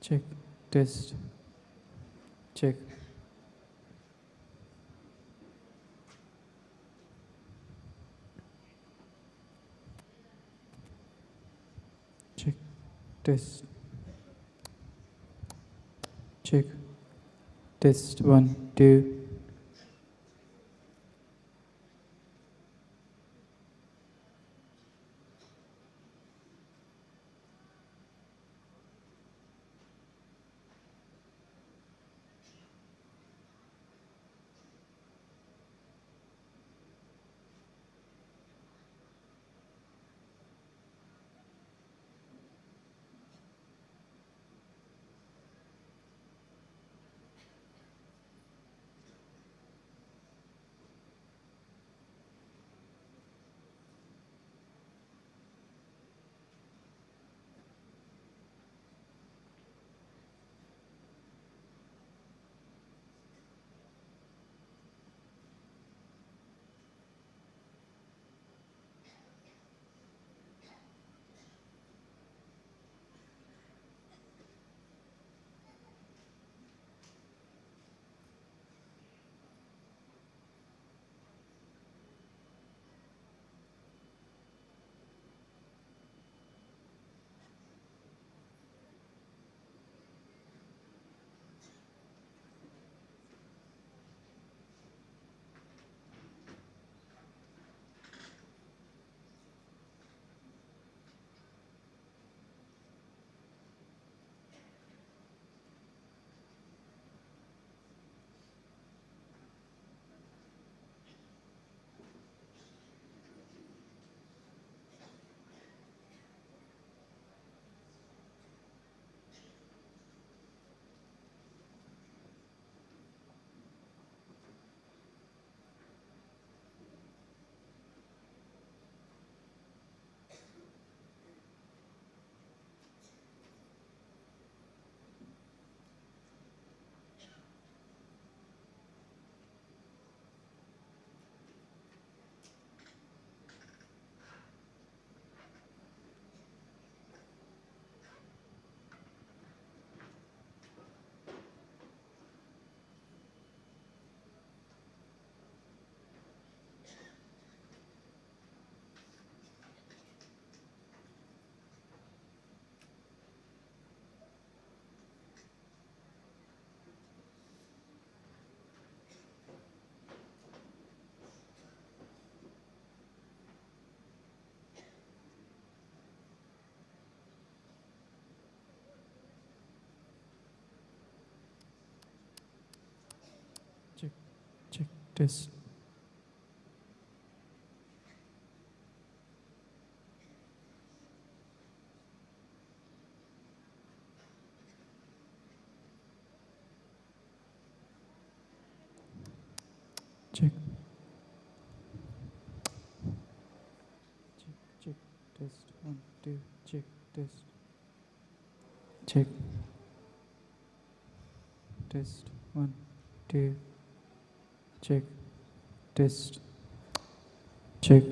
Check, test, check. Check, test, check, test, 1, 2. Check, check, test. Check. Check, check, test, 1, 2, check, test. Check. Test, 1, 2, check, test, check.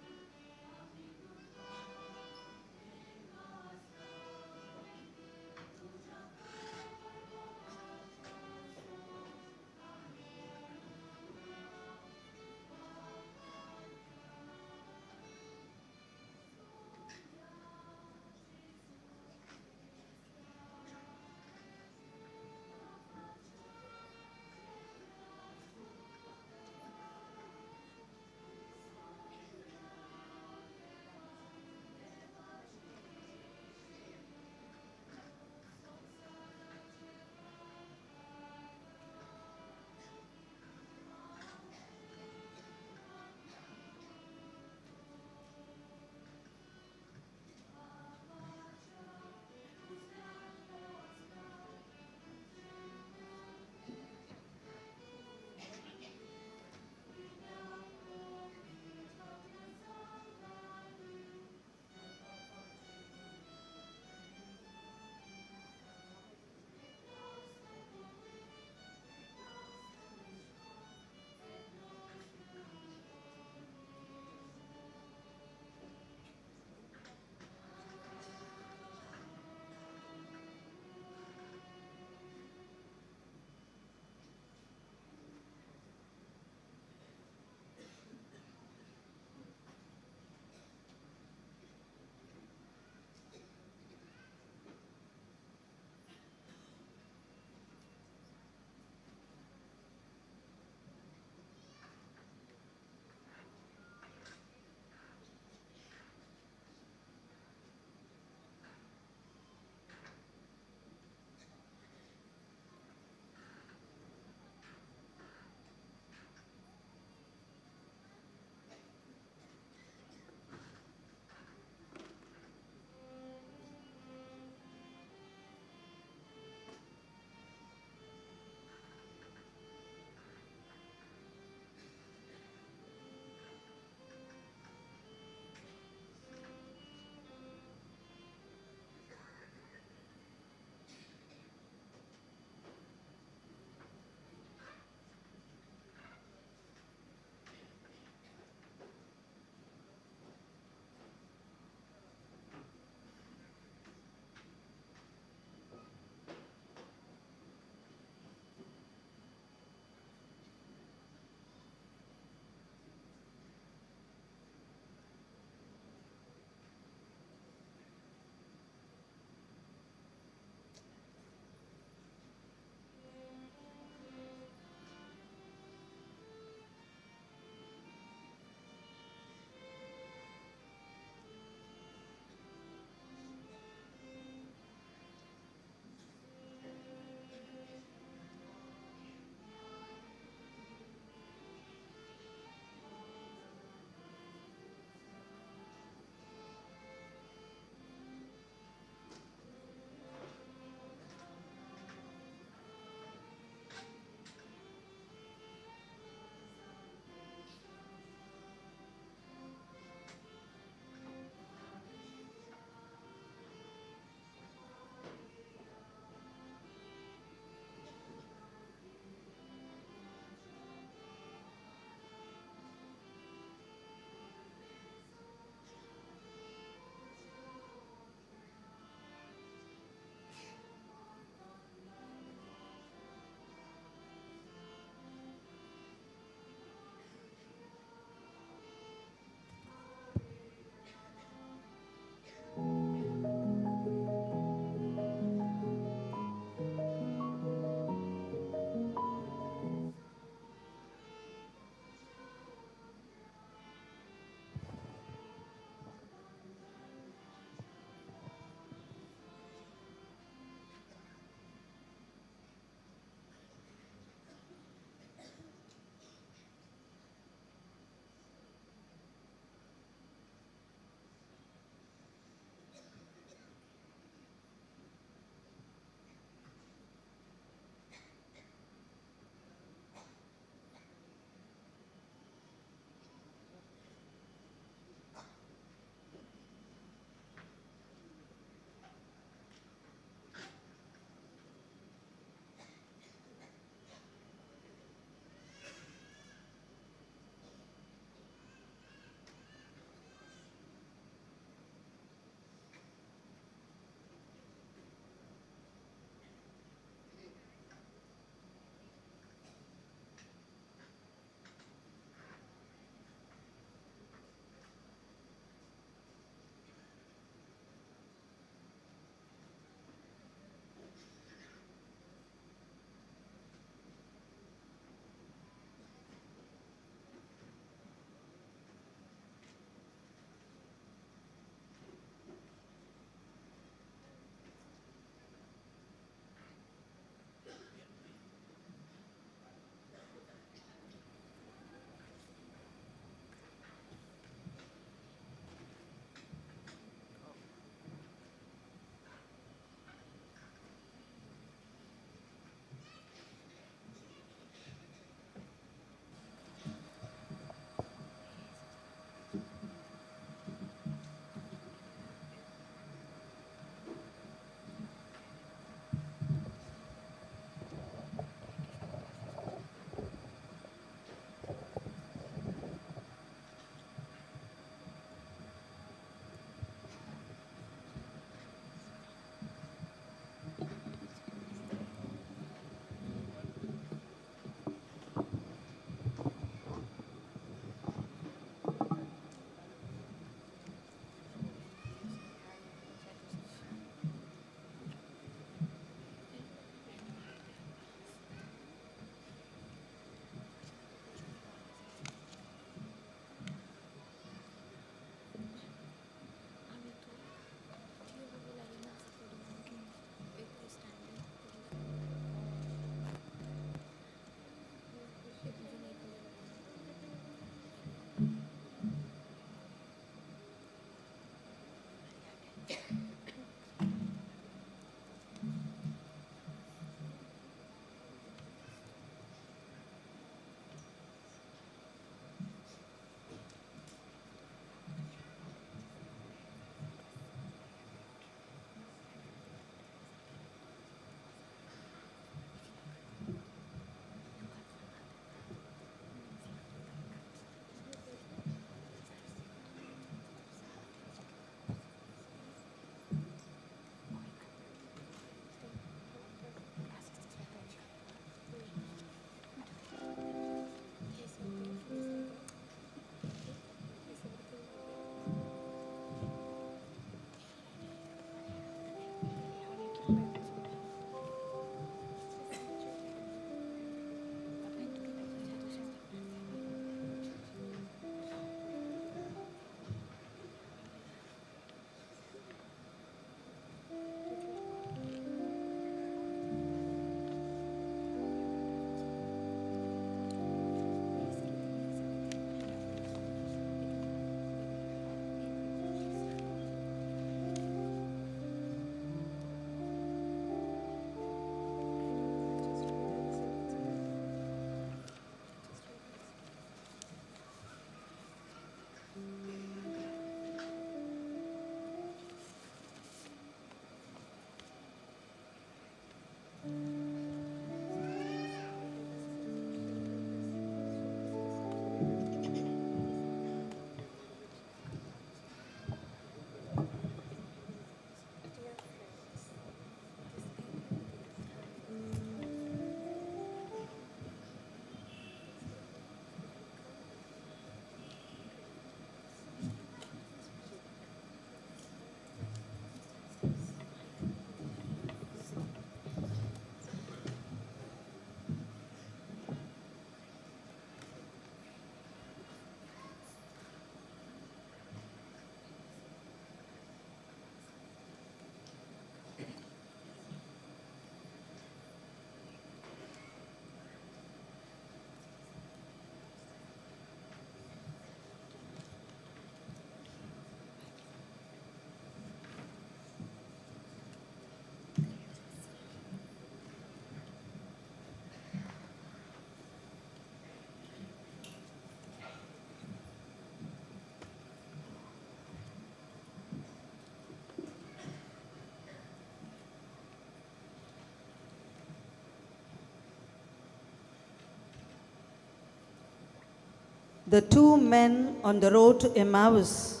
The two men on the road to Emmaus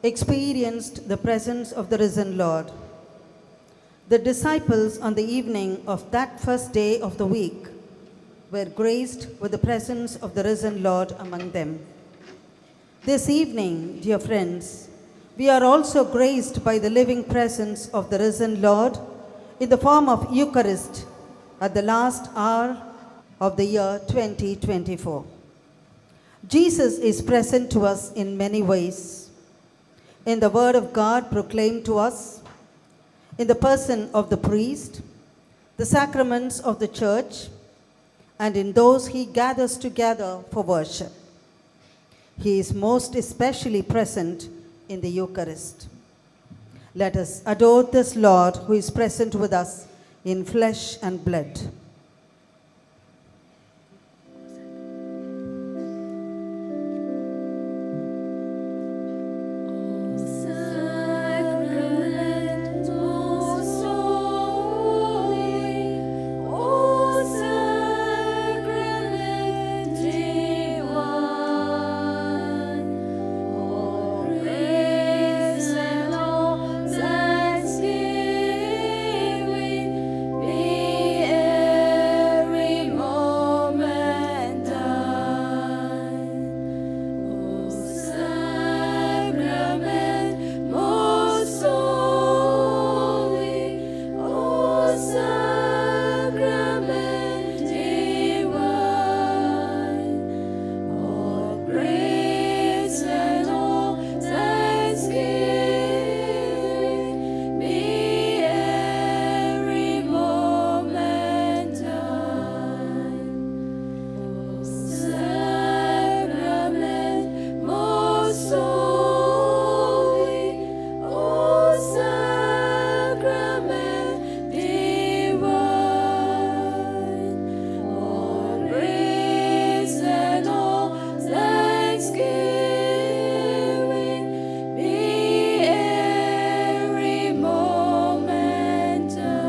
experienced the presence of the risen Lord. The disciples on the evening of that first day of the week were graced with the presence of the risen Lord among them. This evening, dear friends, we are also graced by the living presence of the risen Lord in the form of Eucharist at the last hour of the year 2024. Jesus is present to us in many ways. In the Word of God proclaimed to us, in the person of the priest, the sacraments of the church, and in those he gathers together for worship. He is most especially present in the Eucharist. Let us adore this Lord who is present with us in flesh and blood. Sacrament most holy, O sacrament divine, all praise and all thanksgiving be every moment thine. O sacrament most holy, O sacrament divine, all praise and all thanksgiving be every moment thine. O sacrament most holy, O sacrament divine, all praise and all thanksgiving be every moment thine.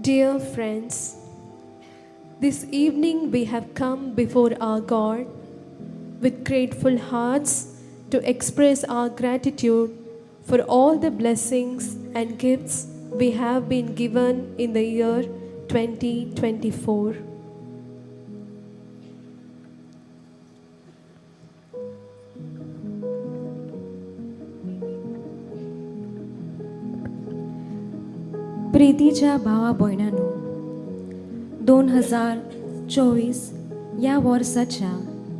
Dear friends, this evening we have come before our God with grateful hearts to express our gratitude for all the blessings and gifts we have been given in the year 2024. प्रितीच्या भावा भयणांनो, 2024 ह्या वर्साच्या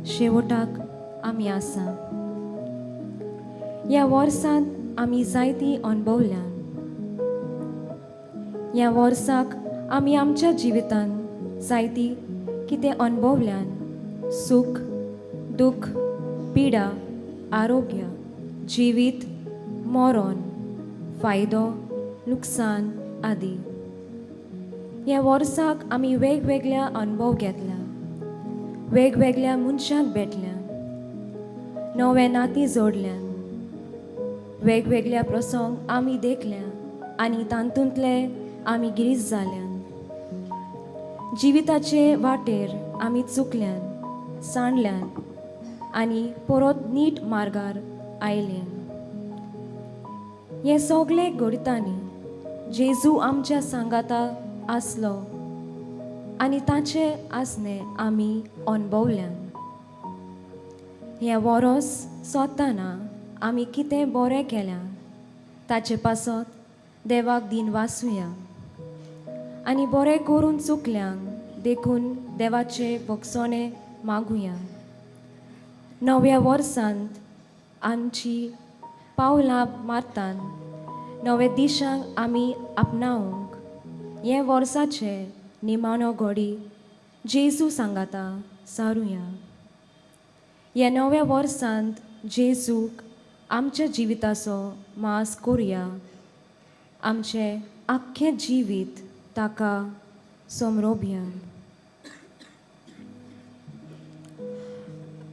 शेवटाक आमी आसा. ह्या वर्सांत आमी जायतीं अणभवल्यान. ह्या वर्साक आमी आमच्या जिवितांत जायती कितें अणभवल्यान: सूख, दुख्ख, पिडा, आरोग्य, जिवीत, मरण, फायदो, लुकसाण आदी. ह्या वर्साक आमी वेगवेगळ्या अणभव घेतल्या, वेगवेगळ्या मनशांक भेटल्या, नवे नातीं जोडल्यान, वेगवेगळ्या प्रसंग आमी देखल्या आनी तातूंतले आमी गिरीस जाल्यान. जिविताचे वाटेर आमी चुकल्यान, सांडल्यान आनी परत नीट मार्गार आयल्यान. हें सगळें घडतानी जेजू आमच्या सांगाता आसलो आनी ताचें आसणें आमी अणभवल्यान. हें वरोस सोदतना आमी कितें बरें केल्यां ताचे पासत देवाक दिनवासुया आनी बरें करून चुकल्यांक देखून देवाचे भोगसणें मागुया. नव्या वर्सांत आमची पावलां मारतान नवे दिशांक आमी आपणावंक हे वर्साचे निमाणो घडी जेजू सांगाता सारुया. ह्या नव्या वर्सांत जेजूक आमच्या जिविताचो मास करुया. आमचें आख्खें जिवीत ताका समरोबया.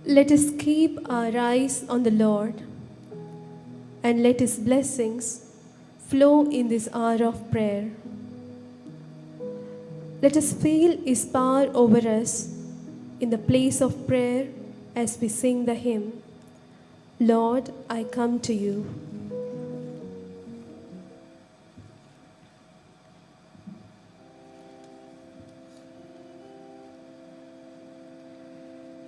Let us keep our eyes on the Lord and let His blessings flow in this hour of prayer. Let us feel His power over us in the place of prayer as we sing the hymn, Lord, I come to you.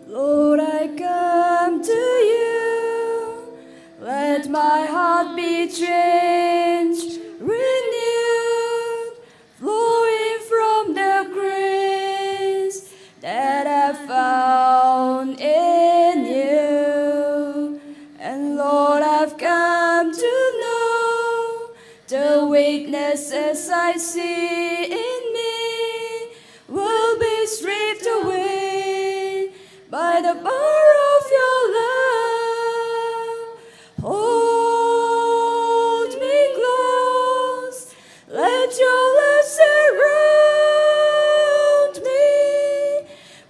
Lord, I come to you. Let my heart be changed, renewed, flowing from the grace that I found in you. And Lord, I've come to know the weaknesses I see in me will be stripped away by the power of your love. Hold me close, let your love surround me.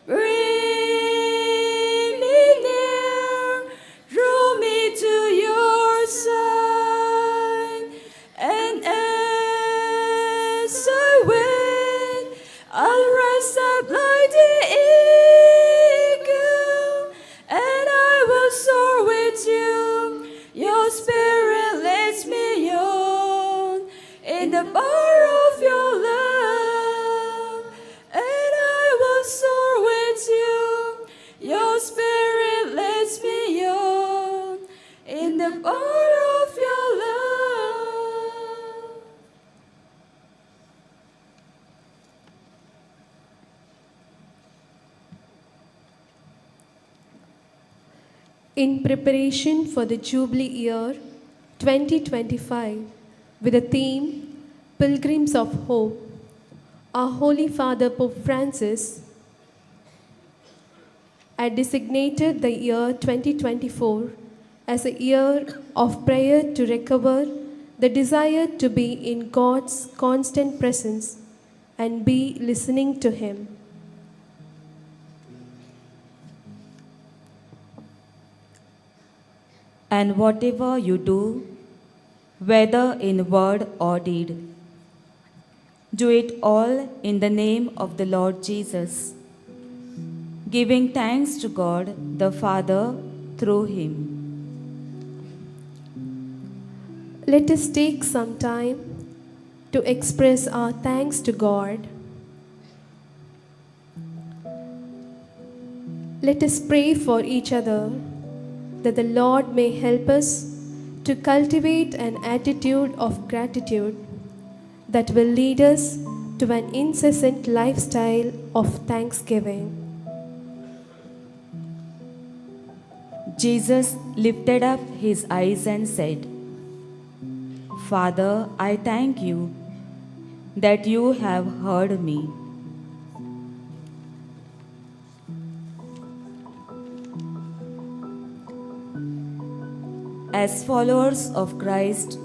Bring me near, draw me to your side. And as I wait, I'll rise up like the eagle, and I will soar with you. Your spirit leads me on in the power of your love, and I will soar with you. Your spirit leads me on in the power of your love. In preparation for the Jubilee Year 2025, with the theme Pilgrims of Hope, our Holy Father Pope Francis had designated the year 2024 as a year of prayer to recover the desire to be in God's constant presence and be listening to Him. And whatever you do, whether in word or deed, do it all in the name of the Lord Jesus, giving thanks to God the Father through him. Let us take some time to express our thanks to God. Let us pray for each other that the Lord may help us to cultivate an attitude of gratitude that will lead us to an incessant lifestyle of thanksgiving. Jesus lifted up his eyes and said, Father, I thank you that you have heard me. As followers of Christ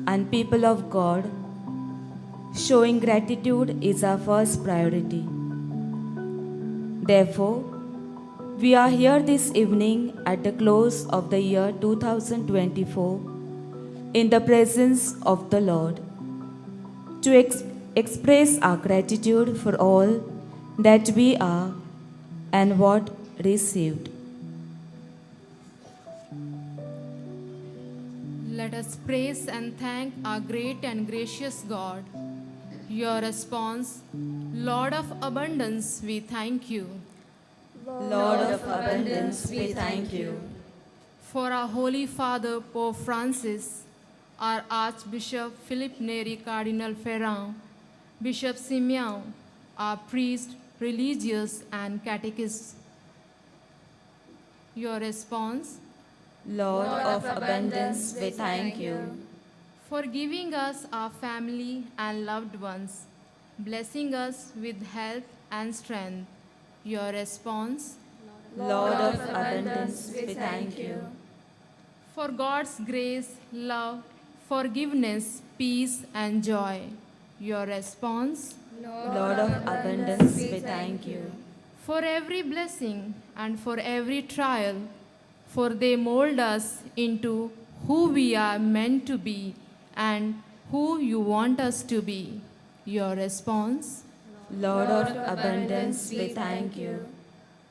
and people of God, showing gratitude is our first priority. Therefore, we are here this evening at the close of the year 2024 in the presence of the Lord to express our gratitude for all that we are and what received. Let us praise and thank our great and gracious God. Your response, Lord of abundance, we thank you. Lord of abundance, we thank you. For our Holy Father, Pope Francis, our Archbishop Philip Neri Cardinal Ferran, Bishop Simeon, our priest, religious and catechists. Your response, Lord of abundance, we thank you. For giving us our family and loved ones, blessing us with health and strength. Your response, Lord of abundance, we thank you. For God's grace, love, forgiveness, peace, and joy. Your response, Lord of abundance, we thank you. For every blessing and for every trial, for they mold us into who we are meant to be and who you want us to be. Your response? Lord of abundance, we thank you.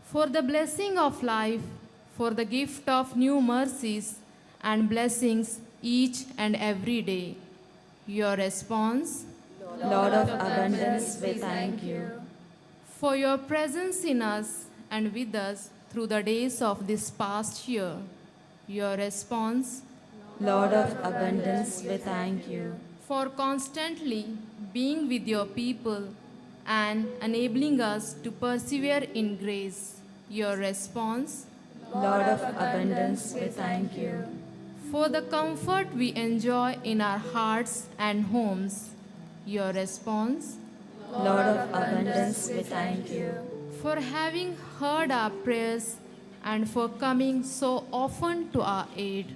For the blessing of life, for the gift of new mercies and blessings each and every day. Your response? Lord of abundance, we thank you. For your presence in us and with us through the days of this past year. Your response? Lord of abundance, we thank you. For constantly being with your people and enabling us to persevere in grace. Your response? Lord of abundance, we thank you. For the comfort we enjoy in our hearts and homes. Your response? Lord of abundance, we thank you. For having heard our prayers and for coming so often to our aid.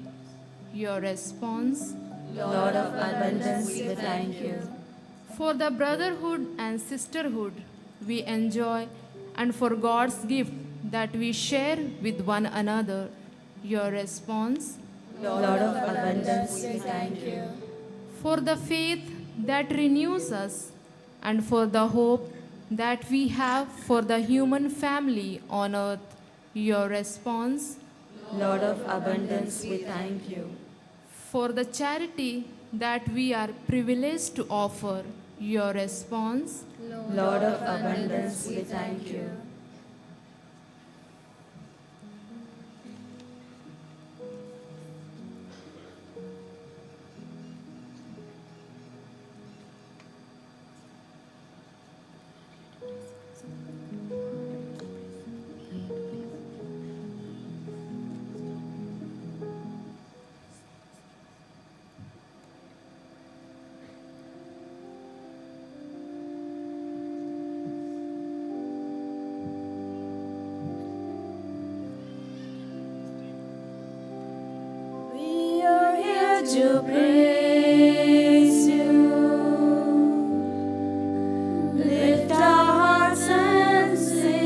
Your response? Lord of abundance, we thank you. For the brotherhood and sisterhood we enjoy and for God's gift that we share with one another. Your response? Lord of abundance, we thank you. For the faith that renews us and for the hope that we have for the human family on earth. Your response? Lord of abundance, we thank you. For the charity that we are privileged to offer. Your response? Lord of abundance, we thank you. We are here to praise you. Lift our hearts and sing.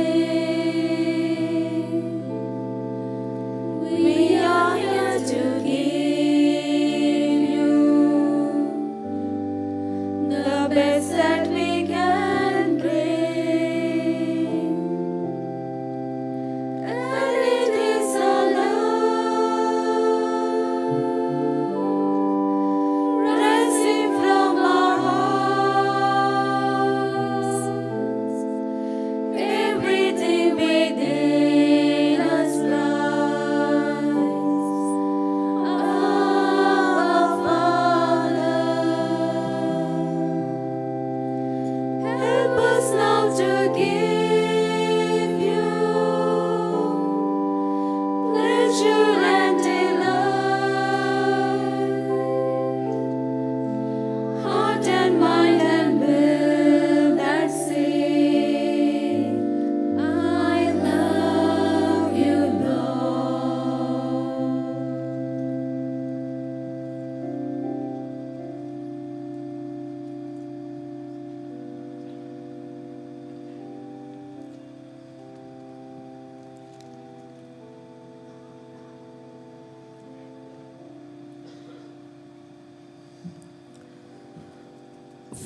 We are here to give you the best that we can bring. And it is a love rising from our hearts. Everything within us cries, Abba, Father. Help us now to give you pleasure and delight, heart and mind and will that say, I love you, Lord.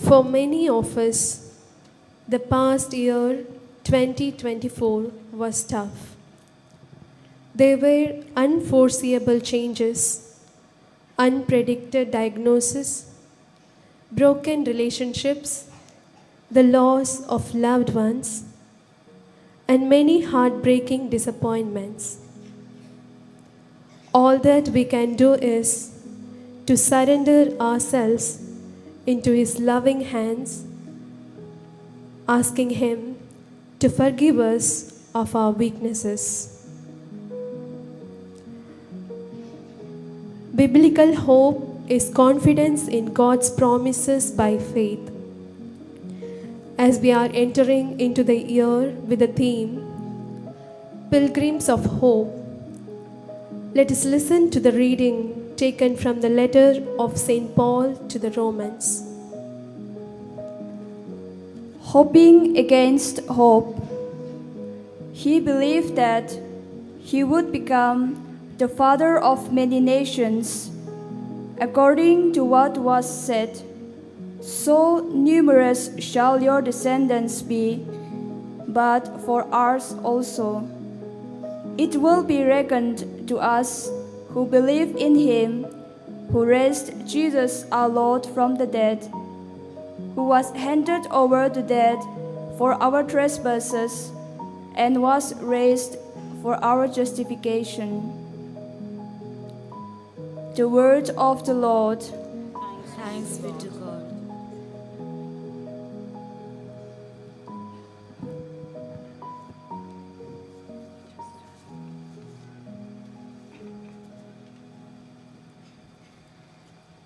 For many of us, the past year 2024 was tough. There were unforeseeable changes, unpredicted diagnosis, broken relationships, the loss of loved ones, and many heartbreaking disappointments. All that we can do is to surrender ourselves into His loving hands, asking Him to forgive us of our weaknesses. Biblical hope is confidence in God's promises by faith. As we are entering into the year with the theme Pilgrims of Hope, let us listen to the reading taken from the letter of St. Paul to the Romans. Hoping against hope, He believed that he would become the father of many nations, according to what was said, so numerous shall your descendants be, but for ours also. It will be reckoned to us who believe in him, who raised Jesus our Lord from the dead, who was handed over to death for our trespasses and was raised for our justification. The word of the Lord. Thanks be to God.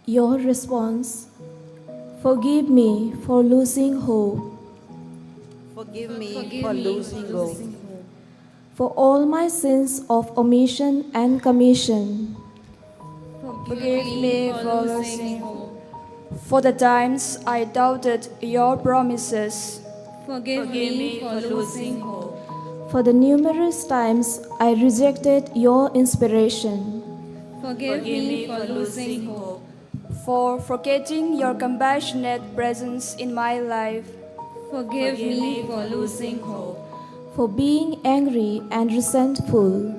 Your response: forgive me for losing hope. Forgive me for losing hope. For all my sins of omission and commission. Forgive me for losing hope. For the times I doubted your promises. Forgive me for losing hope. For the numerous times I rejected your inspiration. Forgive me for losing hope. For forgetting your compassionate presence in my life. Forgive me for losing hope. For being angry and resentful.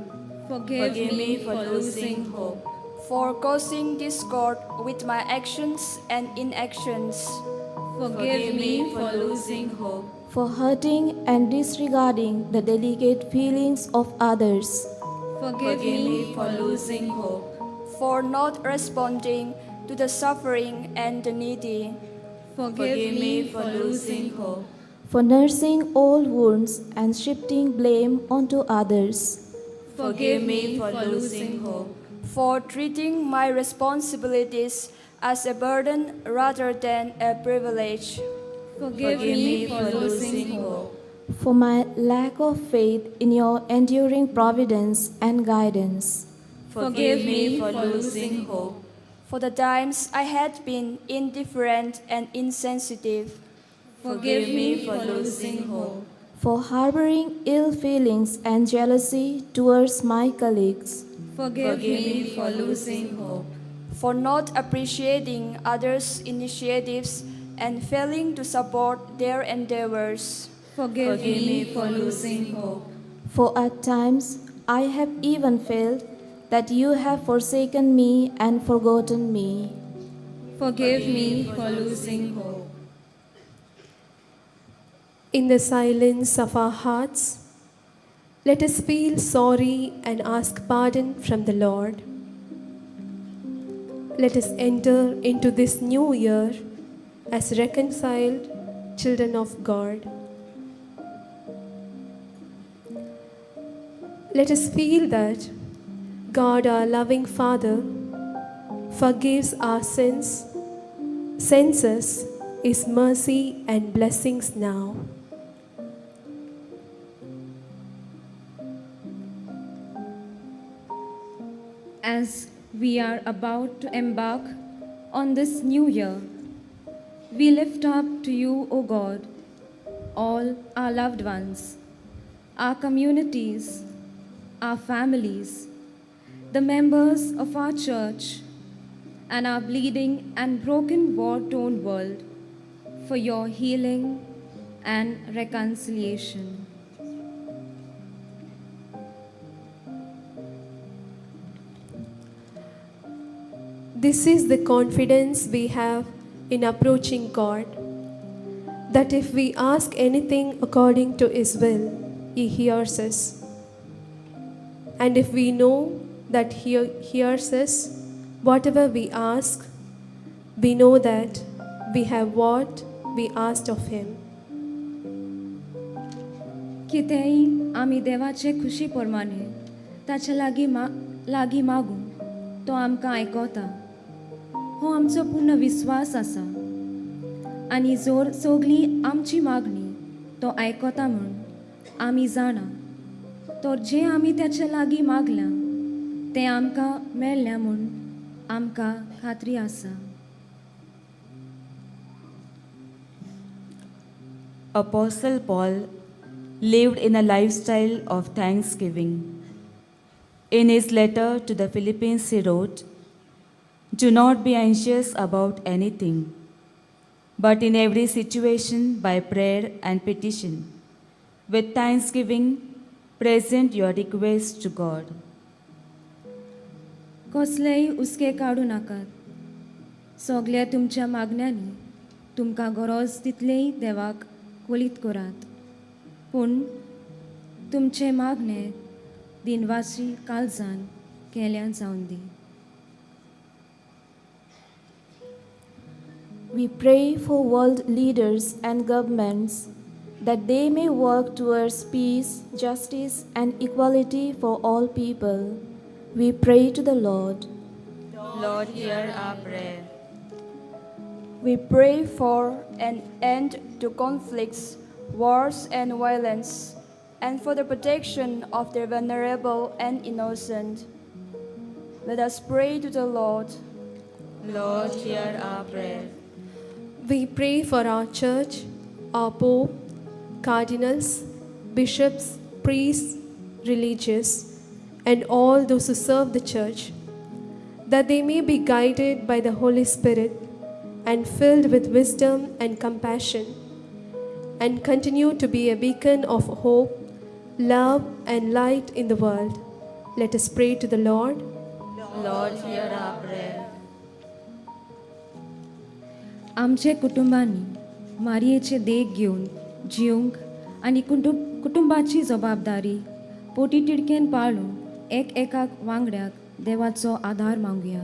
Forgive me for losing hope. For causing discord with my actions and inactions. Forgive me for losing hope. For hurting and disregarding the delicate feelings of others. Forgive me for losing hope. For not responding to the suffering and the needy. Forgive me for losing hope. For nursing old wounds and shifting blame onto others. Forgive me for losing hope. For treating my responsibilities as a burden rather than a privilege. Forgive me for losing hope. For my lack of faith in your enduring providence and guidance. Forgive me for losing hope. For the times I had been indifferent and insensitive. Forgive me for losing hope. For harboring ill feelings and jealousy towards my colleagues. Forgive me for losing hope. For not appreciating others' initiatives and failing to support their endeavors. Forgive me for losing hope. For at times I have even felt that you have forsaken me and forgotten me. Forgive me for losing hope. In the silence of our hearts, let us feel sorry and ask pardon from the Lord. Let us enter into this new year as reconciled children of God. Let us feel that God, our loving Father, forgives our sins, sends us His mercy and blessings now. As we are about to embark on this new year, we lift up to you, O God, all our loved ones, our communities, our families, the members of our church, and our bleeding and broken war-torn world for your healing and reconciliation. This is the confidence we have in approaching God, that if we ask anything according to His will, He hears us. And if we know that He hears us, whatever we ask, we know that we have what we asked of Him. कितेंय आमी देवाचे खुशी प्रमाणे ताचे लागीं लागीं मागूं तो आमकां आयकता. हो आमचो पूर्ण विस्वास आसा आनी जोर सगळी आमची मागणी तो आयकता म्हूण आमी जाणा. तर जें आमी ताचे लागीं मागलां तें आमकां मेळ्ळें म्हूण आमकां खात्री आसा. Apostle Paul lived in a lifestyle of thanksgiving. In his letter to the Philippians, he wrote, Do not be anxious about anything, but in every situation, by prayer and petition, with thanksgiving, present your requests to God. कसलेय हुस्के काडूं नाकात. सगल्या तुमच्या मागण्यांनी तुमकां गरज तितलेय देवाक कळीत करात, पूण तुमचें मागणें दिनवासी काळजान केल्या जावन दी. We pray for world leaders and governments that they may work towards peace, justice, and equality for all people. We pray to the Lord. Lord, hear our prayer. We pray for an end to conflicts, wars, and violence, and for the protection of the vulnerable and innocent. Let us pray to the Lord. Lord, hear our prayer. We pray for our church, our Pope, cardinals, bishops, priests, religious, and all those who serve the church, that they may be guided by the Holy Spirit and filled with wisdom and compassion, and continue to be a beacon of hope, love, and light in the world. Let us pray to the Lord. Lord, hear our prayer. आमचे कुटुंबांनी मारयेचे देख घेवन जिवंक आनी कुटुंबाची जबाबदारी पोटी तिडकेन पाळून एक एकाक वांगड्याक देवाचो आदार मागुया.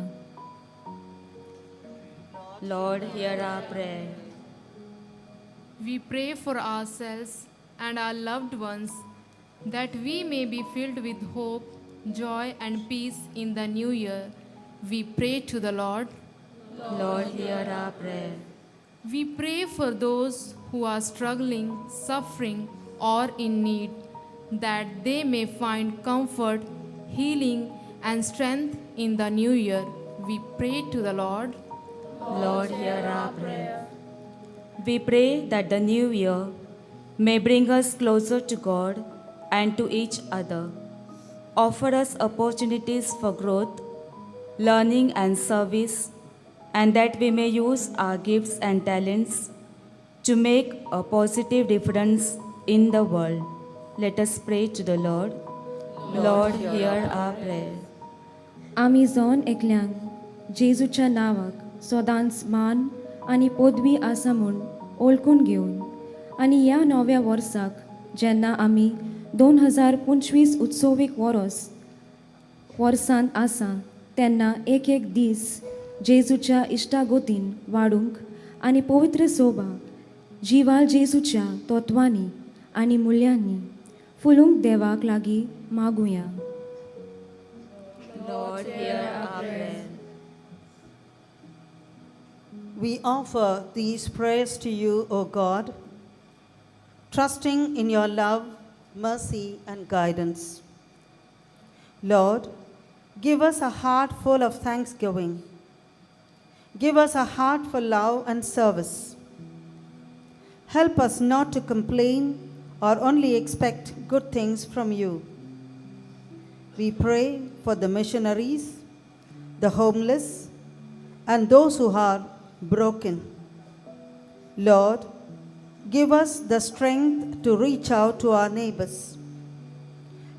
Lord, hear our prayer. We pray for ourselves and our loved ones that we may be filled with hope, joy, and peace in the new year. We pray to the Lord. Lord, hear our prayer. We pray for those who are struggling, suffering, or in need, that they may find comfort, healing, and strength in the new year. We pray to the Lord. Lord, hear our prayer. We pray that the new year may bring us closer to God and to each other, offer us opportunities for growth, learning, and service, and that we may use our gifts and talents to make a positive difference in the world. Let us pray to the Lord. Lord, hear our prayer. आमी जण एकल्यान जेजूच्या नांवाक सदांच मान आनी पदवी आसा म्हूण ओळखून घेवन आनी ह्या नव्या वर्साक जेन्ना आमी 2025 उत्सवीक वर्सांत आसा तेन्ना एक एक दीस जेजूच्या इश्टागोतीन वाडूंक आनी पवित्र सोबा जिवाल जेजूच्या तत्वांनी आनी मुल्यांनी फुलूंक देवाक लागीं मागुया. Lord, hear our prayer. We offer these prayers to you, O God, trusting in your love, mercy, and guidance. Lord, give us a heart full of thanksgiving. Give us a heart for love and service. Help us not to complain or only expect good things from you. We pray for the missionaries, the homeless, and those who are broken. Lord, give us the strength to reach out to our neighbors.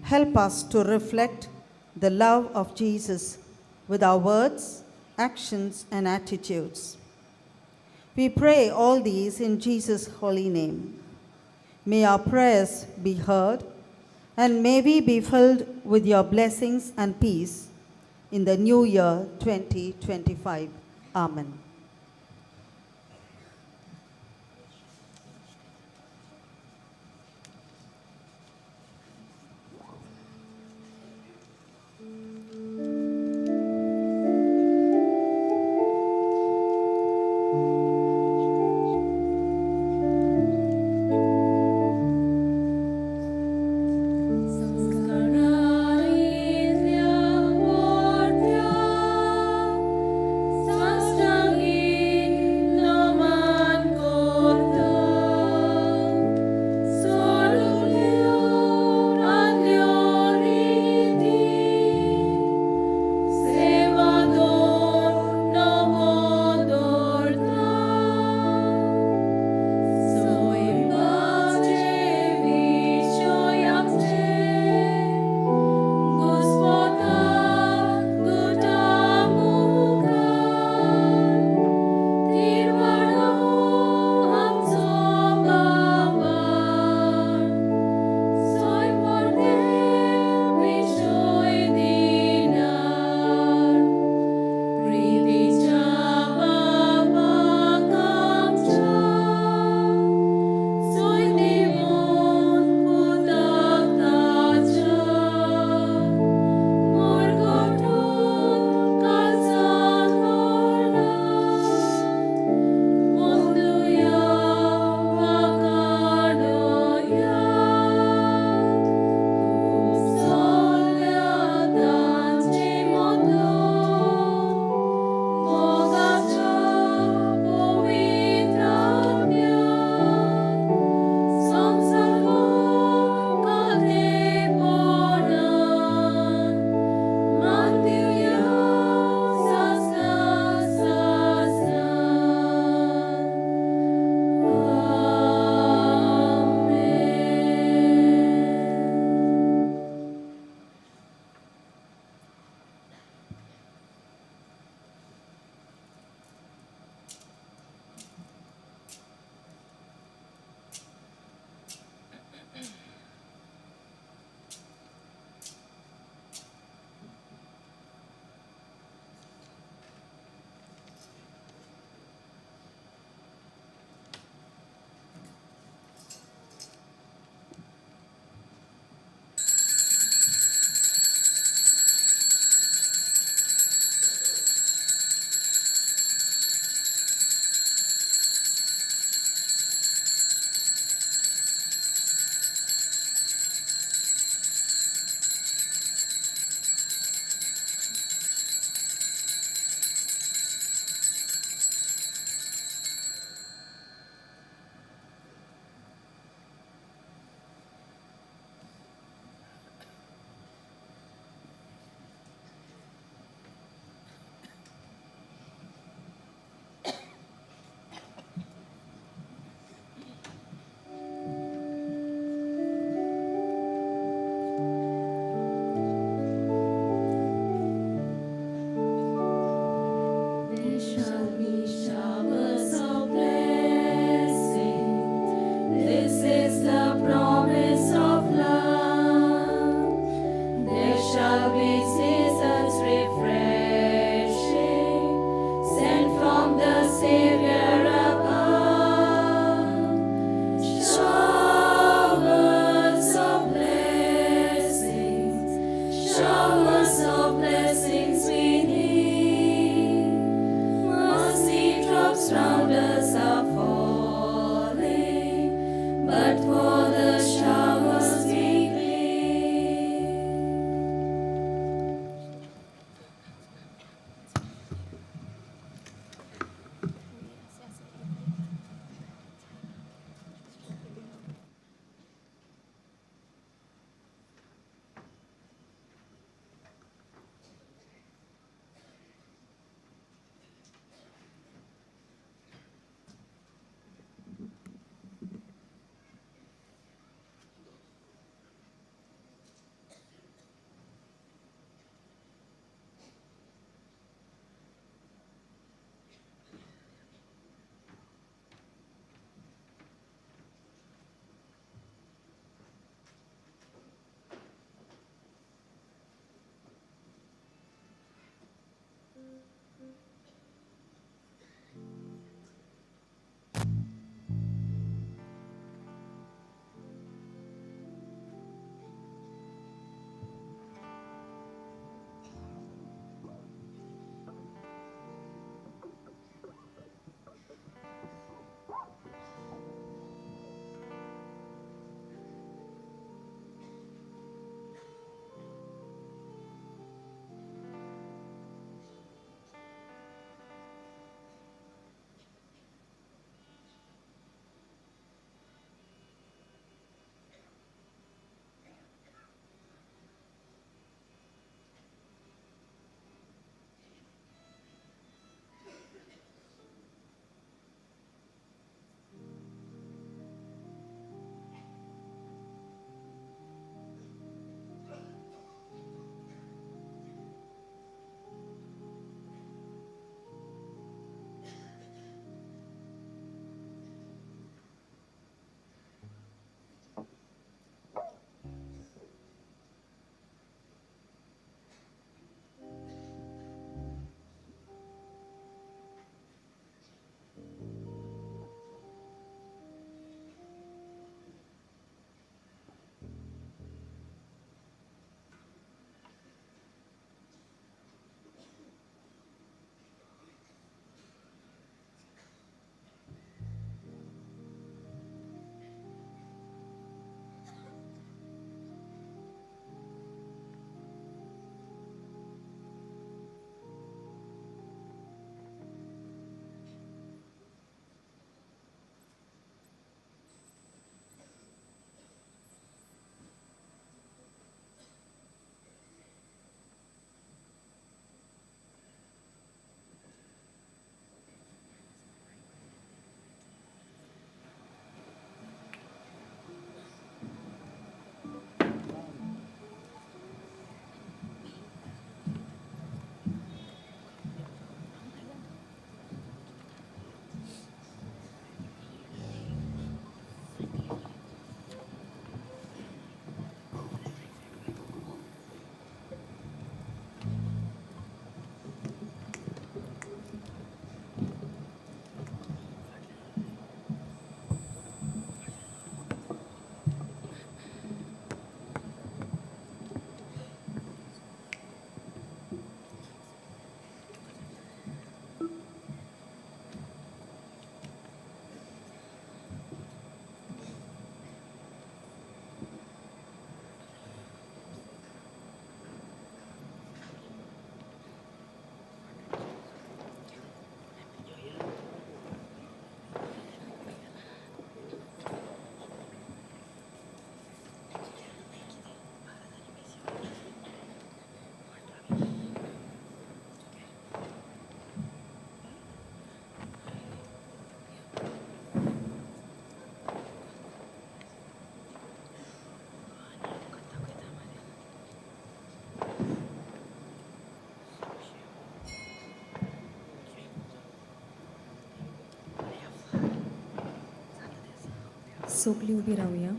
Help us to reflect the love of Jesus with our words, actions, and attitudes. We pray all these in Jesus' holy name. May our prayers be heard, and may we be filled with your blessings and peace in the new year 2025. Amen. संस्कारारित्या मोठ्या, साष्टांगे shall be seasons refreshing, sent from the Savior above. Showers of blessings, showers of blessings we need. Mercy drops round us are falling, but for the showers we plead. सोगली उबी रावया.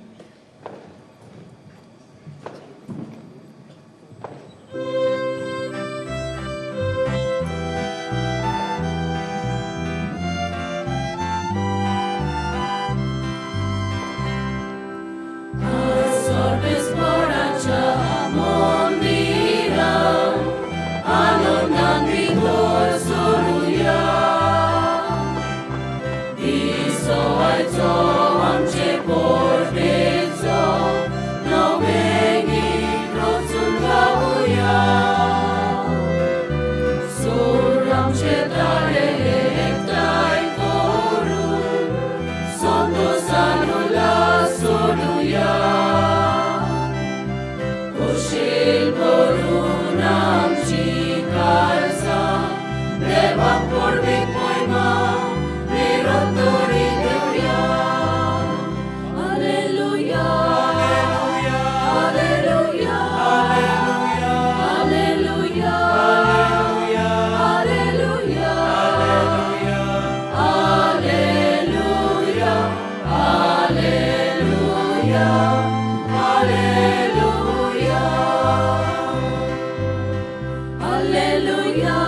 Alleluia,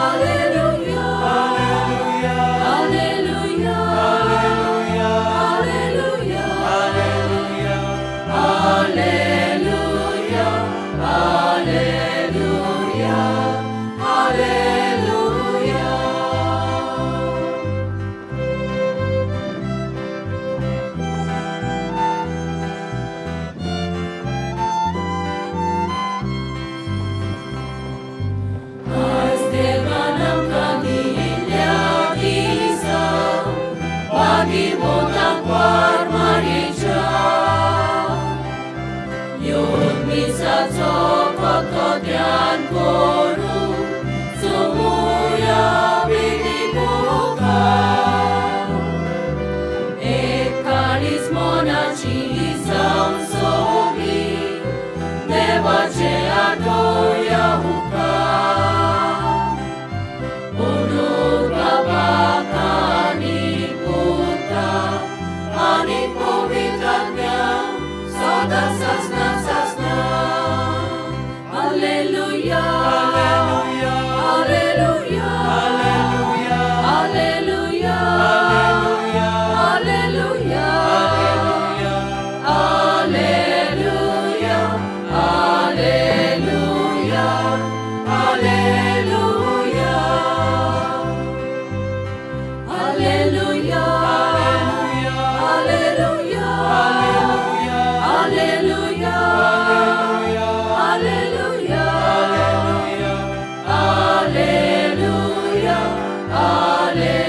Alleluia, Alleluia, Alleluia, Alleluia, Alleluia, Alleluia. आयज देवान आमकां दिल्ल्या दिसा भागीवंतांकवार मारयेच्या येवन मिसाचो फक्त ध्यान करूं चोवया बेगी मुखार एक काळीज मनाची जावन सोबी देवाचे आठोवया उपकार म्हणून बाबाक आनी पुताक आनी पवित्र आत्म्याक सदां सासणा सासणा. Alleluia, Alleluia, Alleluia, Alleluia, Alleluia, Alleluia, Alleluia, Alleluia, Alleluia, Alleluia, Alleluia, Alleluia, Alleluia, Alleluia.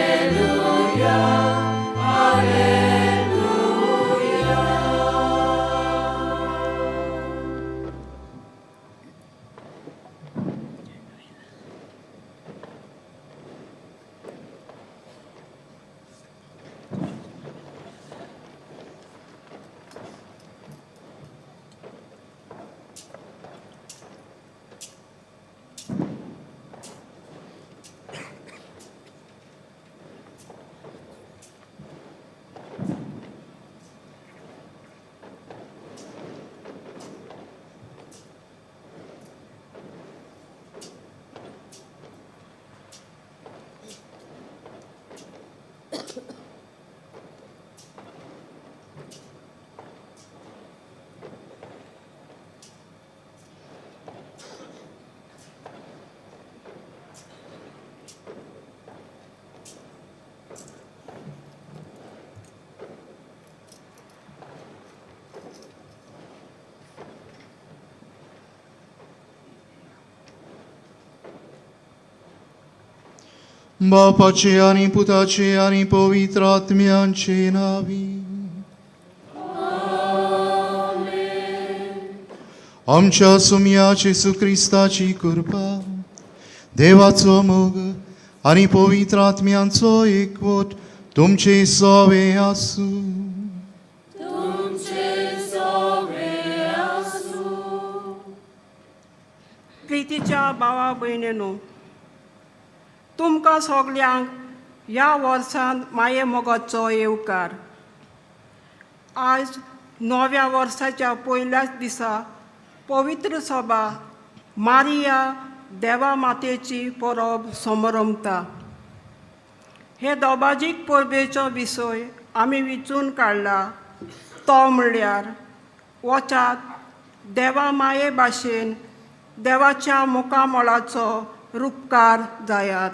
बापाचे आनी पुताचे आनी पवित्र आत्म्यांचे नावी. आमच्या सुमया जेसू क्रिस्ताची कृपा, देवाचो मोग आनी पवित्र आत्म्यांचो एकवट तुमचे सवे आसूं. तुमचे सवे आसूं. प्रितीच्या भावा भयणीनो, तुमकां सगल्यांक ह्या वर्सान माये मोगाचो येवकार. आयज नव्या वर्साच्या पयल्याच दिसा पवित्र सभा मारिया देवा मातेची परब समरंभता. हे दोबाजीक परबेचो विशय आमी विचून काडला तो म्हणल्यार वचात देवा माये भाशेन देवाच्या मुखामळाचो रुपकार जायात.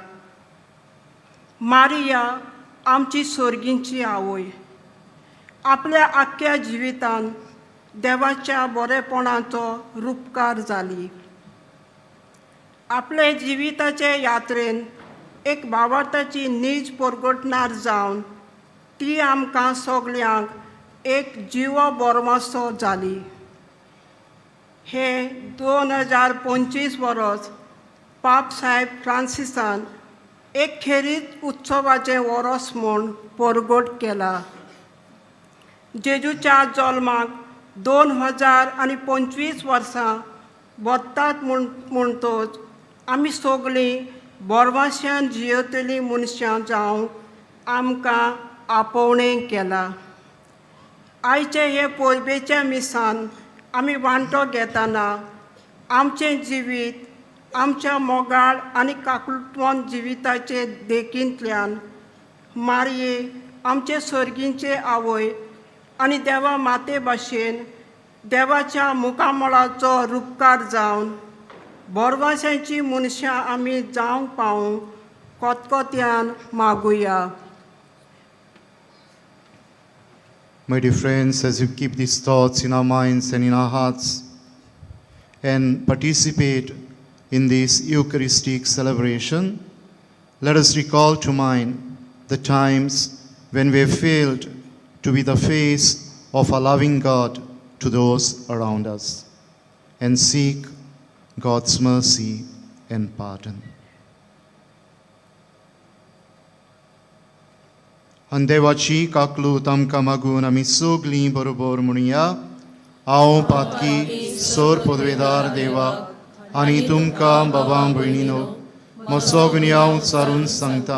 मारिया आमची सर्गींची आवय आपल्या आख्ख्या जिवितान देवाच्या बरेपणाचो रुपकार जाली. आपले जिविताचे यात्रेन एक भावार्थाची नीज परगटणार जावन ती आमकां सगल्यांक एक जिवो बोरमासो जाली. हे 2025 वर्स पाप साहेब फ्रांसिसान एक खेरीत उत्सवाचें वरस म्हूण परगट केला. जेजूच्या जल्माक 2025 वर्सां वतात म्हूण म्हणटच आमी सगळीं बोरवाश्यान जियेतलीं मनशां जावंक आमकां आपोवणें केलां. आयचे हे परबेच्या मिसान आमी वांटो घेतना आमचें जिवीत आमच्या मोगाळ आनी काकुळटवंत जिविताचे देखींतल्यान मारये आमचे सर्गींचे आवय आनी देवा माते भाशेन देवाच्या मुखामळाचो रुपकार जावन बोरवाशांची मनशां आमी जावंक पावूंक कोतकोत्यान मागुया. My dear friends, as you keep these thoughts in our minds and in our hearts and participate in this Eucharistic celebration, let us recall to mind the times when we have failed to be the face of a loving God to those around us and seek God's mercy and pardon. आनी देवाची काकलूत आमकां मागून आमी सगलीं बरोबर म्हणुया. हांव पातकी सोर पदवेदार देवा आनी तुमकां बाबा भयणीनो म्हजो गुन्यांव उच्चारून सांगता,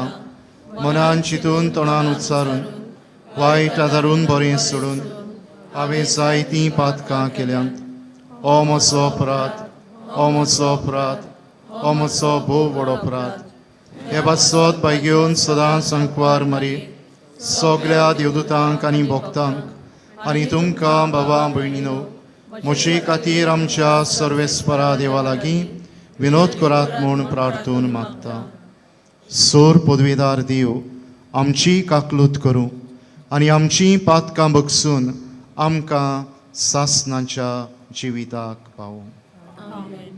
मनान चिंतून तोंडान उच्चारून वायट आदारून बरें सोडून हांवें जायतीं पातकां केल्यांत. ओ म्हजो अपराध, ओ म्हजो अपराध, ओ म्हजो भोव व्हड अपराध. हे पासत बाय घेवन सदां संकवार मारी सगळ्या देवदूतांक आनी भक्तांक आनी तुमकां बाबा भयणीनो म्हजे खातीर आमच्या सर्वेस्परा देवा लागीं विनोद करात म्हूण प्रार्थून मागता. सोर पदवेदार देव आमची काकलूत करूं आनी आमची पातकां बगसून आमकां सासनाच्या जिविताक पावूं. Amen.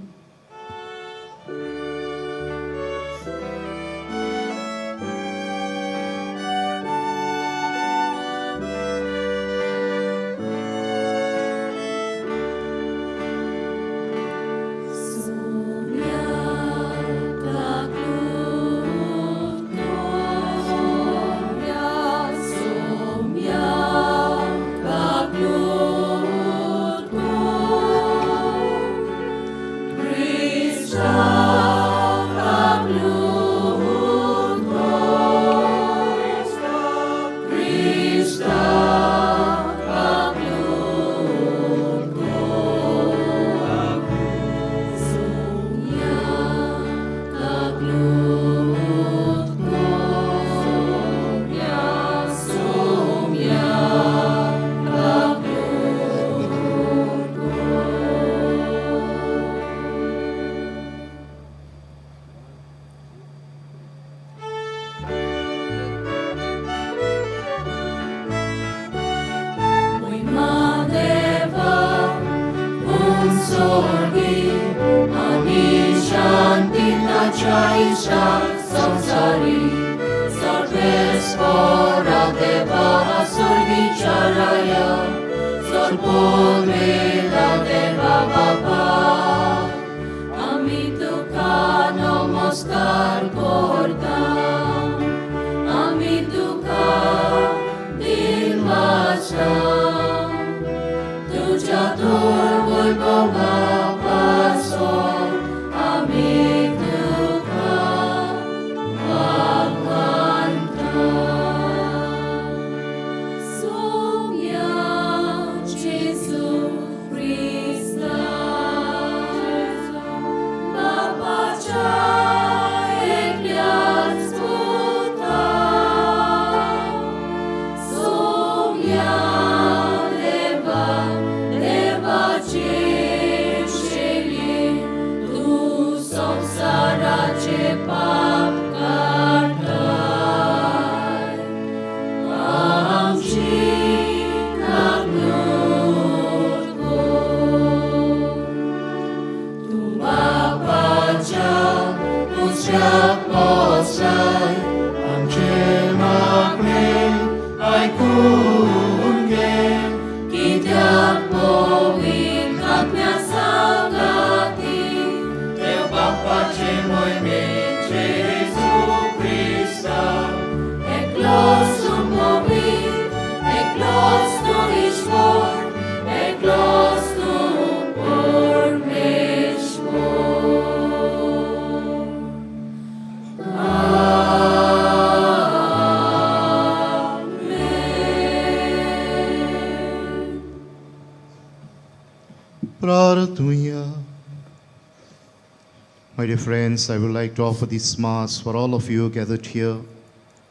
My dear friends, I would like to offer this Mass for all of you gathered here,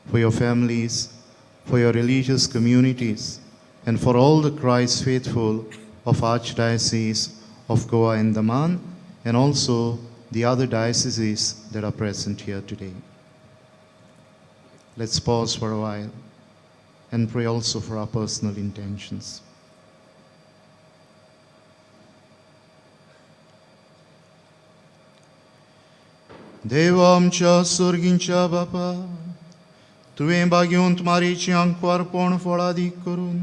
for your families, for your religious communities, and for all the Christ faithful of Archdiocese of Goa and Daman, and also the other dioceses that are present here today. Let's pause for a while and pray also for our personal intentions. देवा आमच्या सर्गींच्या बापा, तुवें बागेवंत मारेचें आंकवारपण फळादीक करून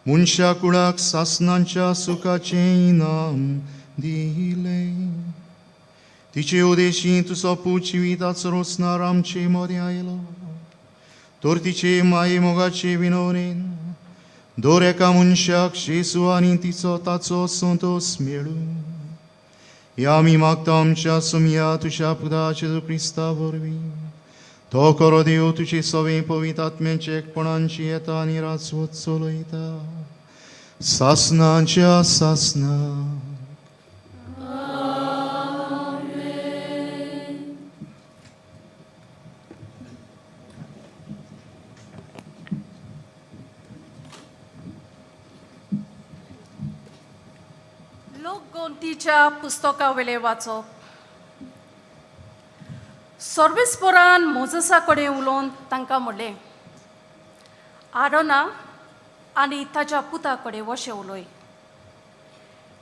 मनशा कुळाक सासनांच्या सुखाचें इनाम दिलें. तिचे उदेशी तुजो पूत जिविताचो रोसणार आमचे मदें आयलो, तर तिचे माये मोगाचे विनवणेन दर एका मनशाक जेजू आनी तिचो ताचो संतोस मेळूं. ह्या आमी मागता आमच्या सोमया तुज्या पुता जेजू क्रिस्ता वरवीं. तो खरो देव तुजे सवे पवित्र आत्म्याचे एकपणांची येता आनी राजवत चलयता सासनाच्या सासना. लोकगोंतीच्या पुस्तका वयलें वाचप. सर्वेस्पोरान मोजसा कडेन उलोवन तांकां म्हणलें, आरोना आनी ताच्या पुता कडेन वशें उलय,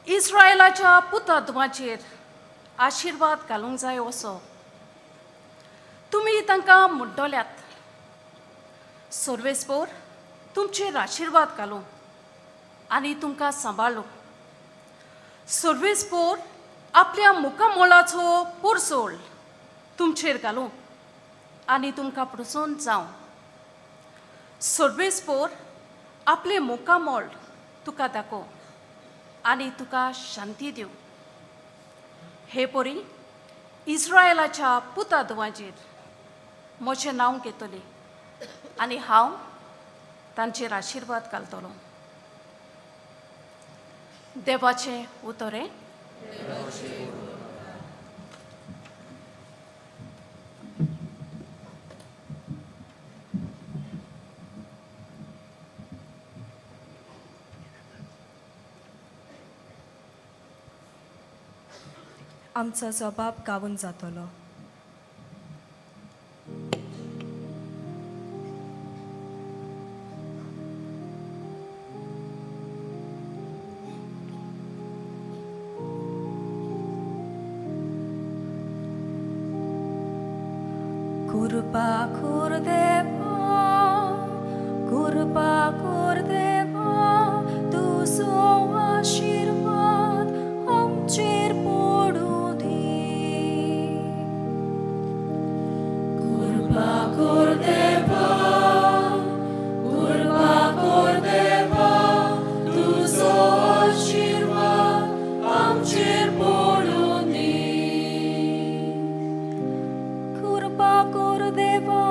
इस्रायलाच्या पुता धुवांचेर आशिर्वाद घालूंक जाय असो तुमी तांकां म्हणटल्यात, सर्वेस्पोर तुमचेर आशिर्वाद घालूं आनी तुमकां सांबाळूं. सर्वेस्पोर आपल्या मुखामोळाचो पोरसोळ तुमचेर घालूं आनी तुमकां प्रसन्न जावं. सर्वेस्पोर आपलें मुखामोळ तुका दाखोवं आनी तुका शांती दिवं. हे परी इस्रायलाच्या पुता धुवांचेर म्हजें नांव घेतली आनी हांव तांचेर आशिर्वाद घालतलो. देवाचें उतर हें. आमचो जबाब गावून जातलो. कृपा कर देवा, कृपा कर देवा, तुजो आशिर्वाद आमचेर पडूं दी. कृपा कर देवा, कृपा कर देवा, तुजो आशिर्वाद आमचेर पडूं दी. कृपा कर देवा,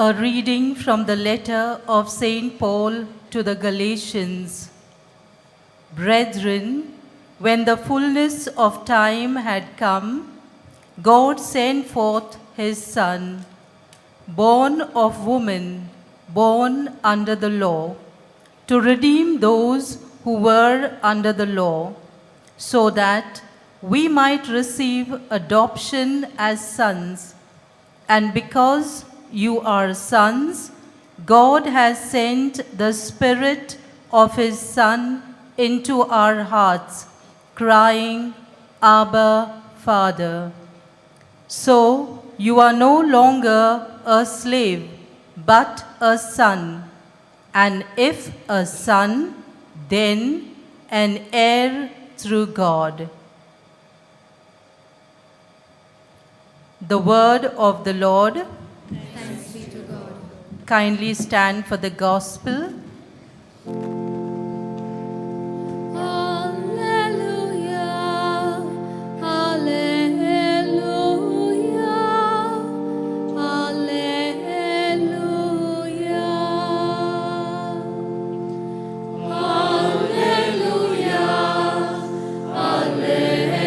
A reading from the letter of St. Paul to the Galatians. Brethren, when the fullness of time had come, God sent forth his Son, born of woman, born under the law, to redeem those who were under the law, so that we might receive adoption as sons. And because you are sons, God has sent the Spirit of His Son into our hearts, crying, Abba, Father. So you are no longer a slave, but a son. And if a son, then an heir through God. The word of the Lord. Thanks be to God. Kindly stand for the gospel. Alleluia, Alleluia, Alleluia. Alleluia, Alleluia,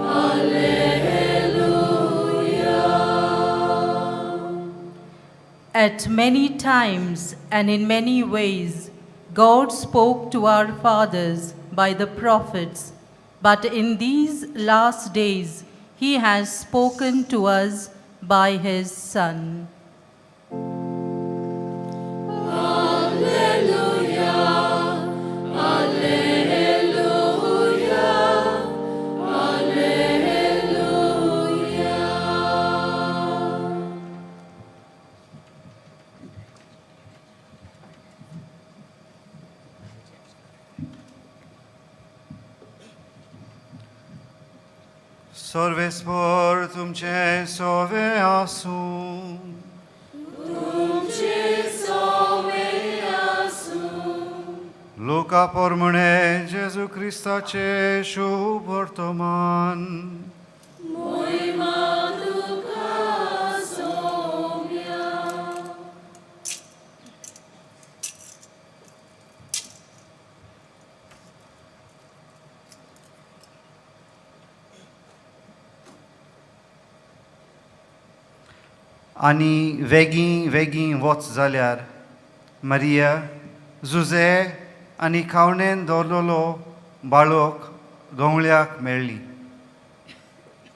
Alleluia. At many times and in many ways, God spoke to our fathers by the prophets, but in these last days, He has spoken to us by His Son. Alleluia, Alleluia, Alleluia. सर्वेस्पर तुमचे सोवे आसूं. लुका प्रमाणे जेजू क्रिस्ताचे शुभ वर्तमान. आनी वेगीं वेगीं वच जाल्यार मारिया, जुजे आनी खावणेन दवरलेलो बाळक गवळ्याक मेळ्ळी.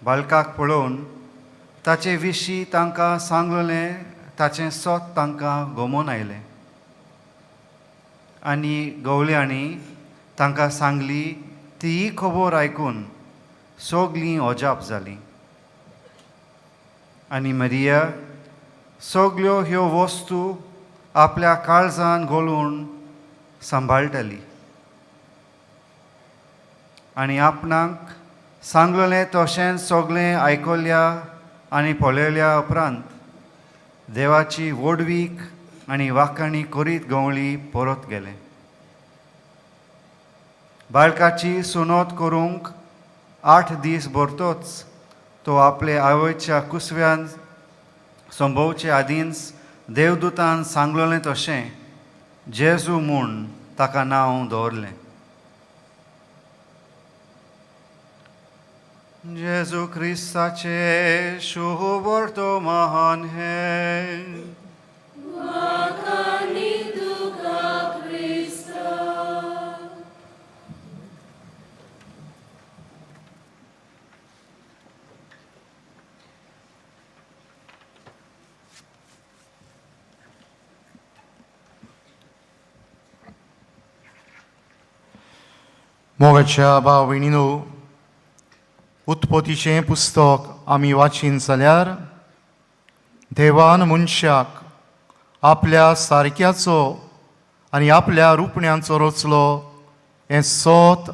बाळकाक पळोवन ताचे विशीं तांकां सांगलेलें ताचें सत तांकां गमोवन आयलें. आनी गवळ्यांनी तांकां सांगली ती खबर आयकून सगलीं अजाप जालीं. आनी मरिया सगल्यो ह्यो वस्तू आपल्या काळजान घोळून सांबाळटाली आनी आपणाक सांगलेलें तशेंच सगळें आयकल्या आनी पळयल्या उपरांत देवाची व्हडवीक आनी वाखाणी करीत गवळी परत गेले. बाळकाची सुनोत करूंक 8 दीस भरतोच तो आपले आवयच्या कुसव्यान संभोवचे आदींच देवदूतान सांगलेलें तशें जेजू म्हूण ताका नांव दवरलें. जेजू क्रिस्ताचे शुभ वर्तमान हें. मोगाच्या भाव भयणीनो, उत्पत्तीचें पुस्तक आमी वाचीन जाल्यार देवान मनशाक आपल्या सारक्याचो आनी आपल्या रुपण्यांचो रचलो हें सत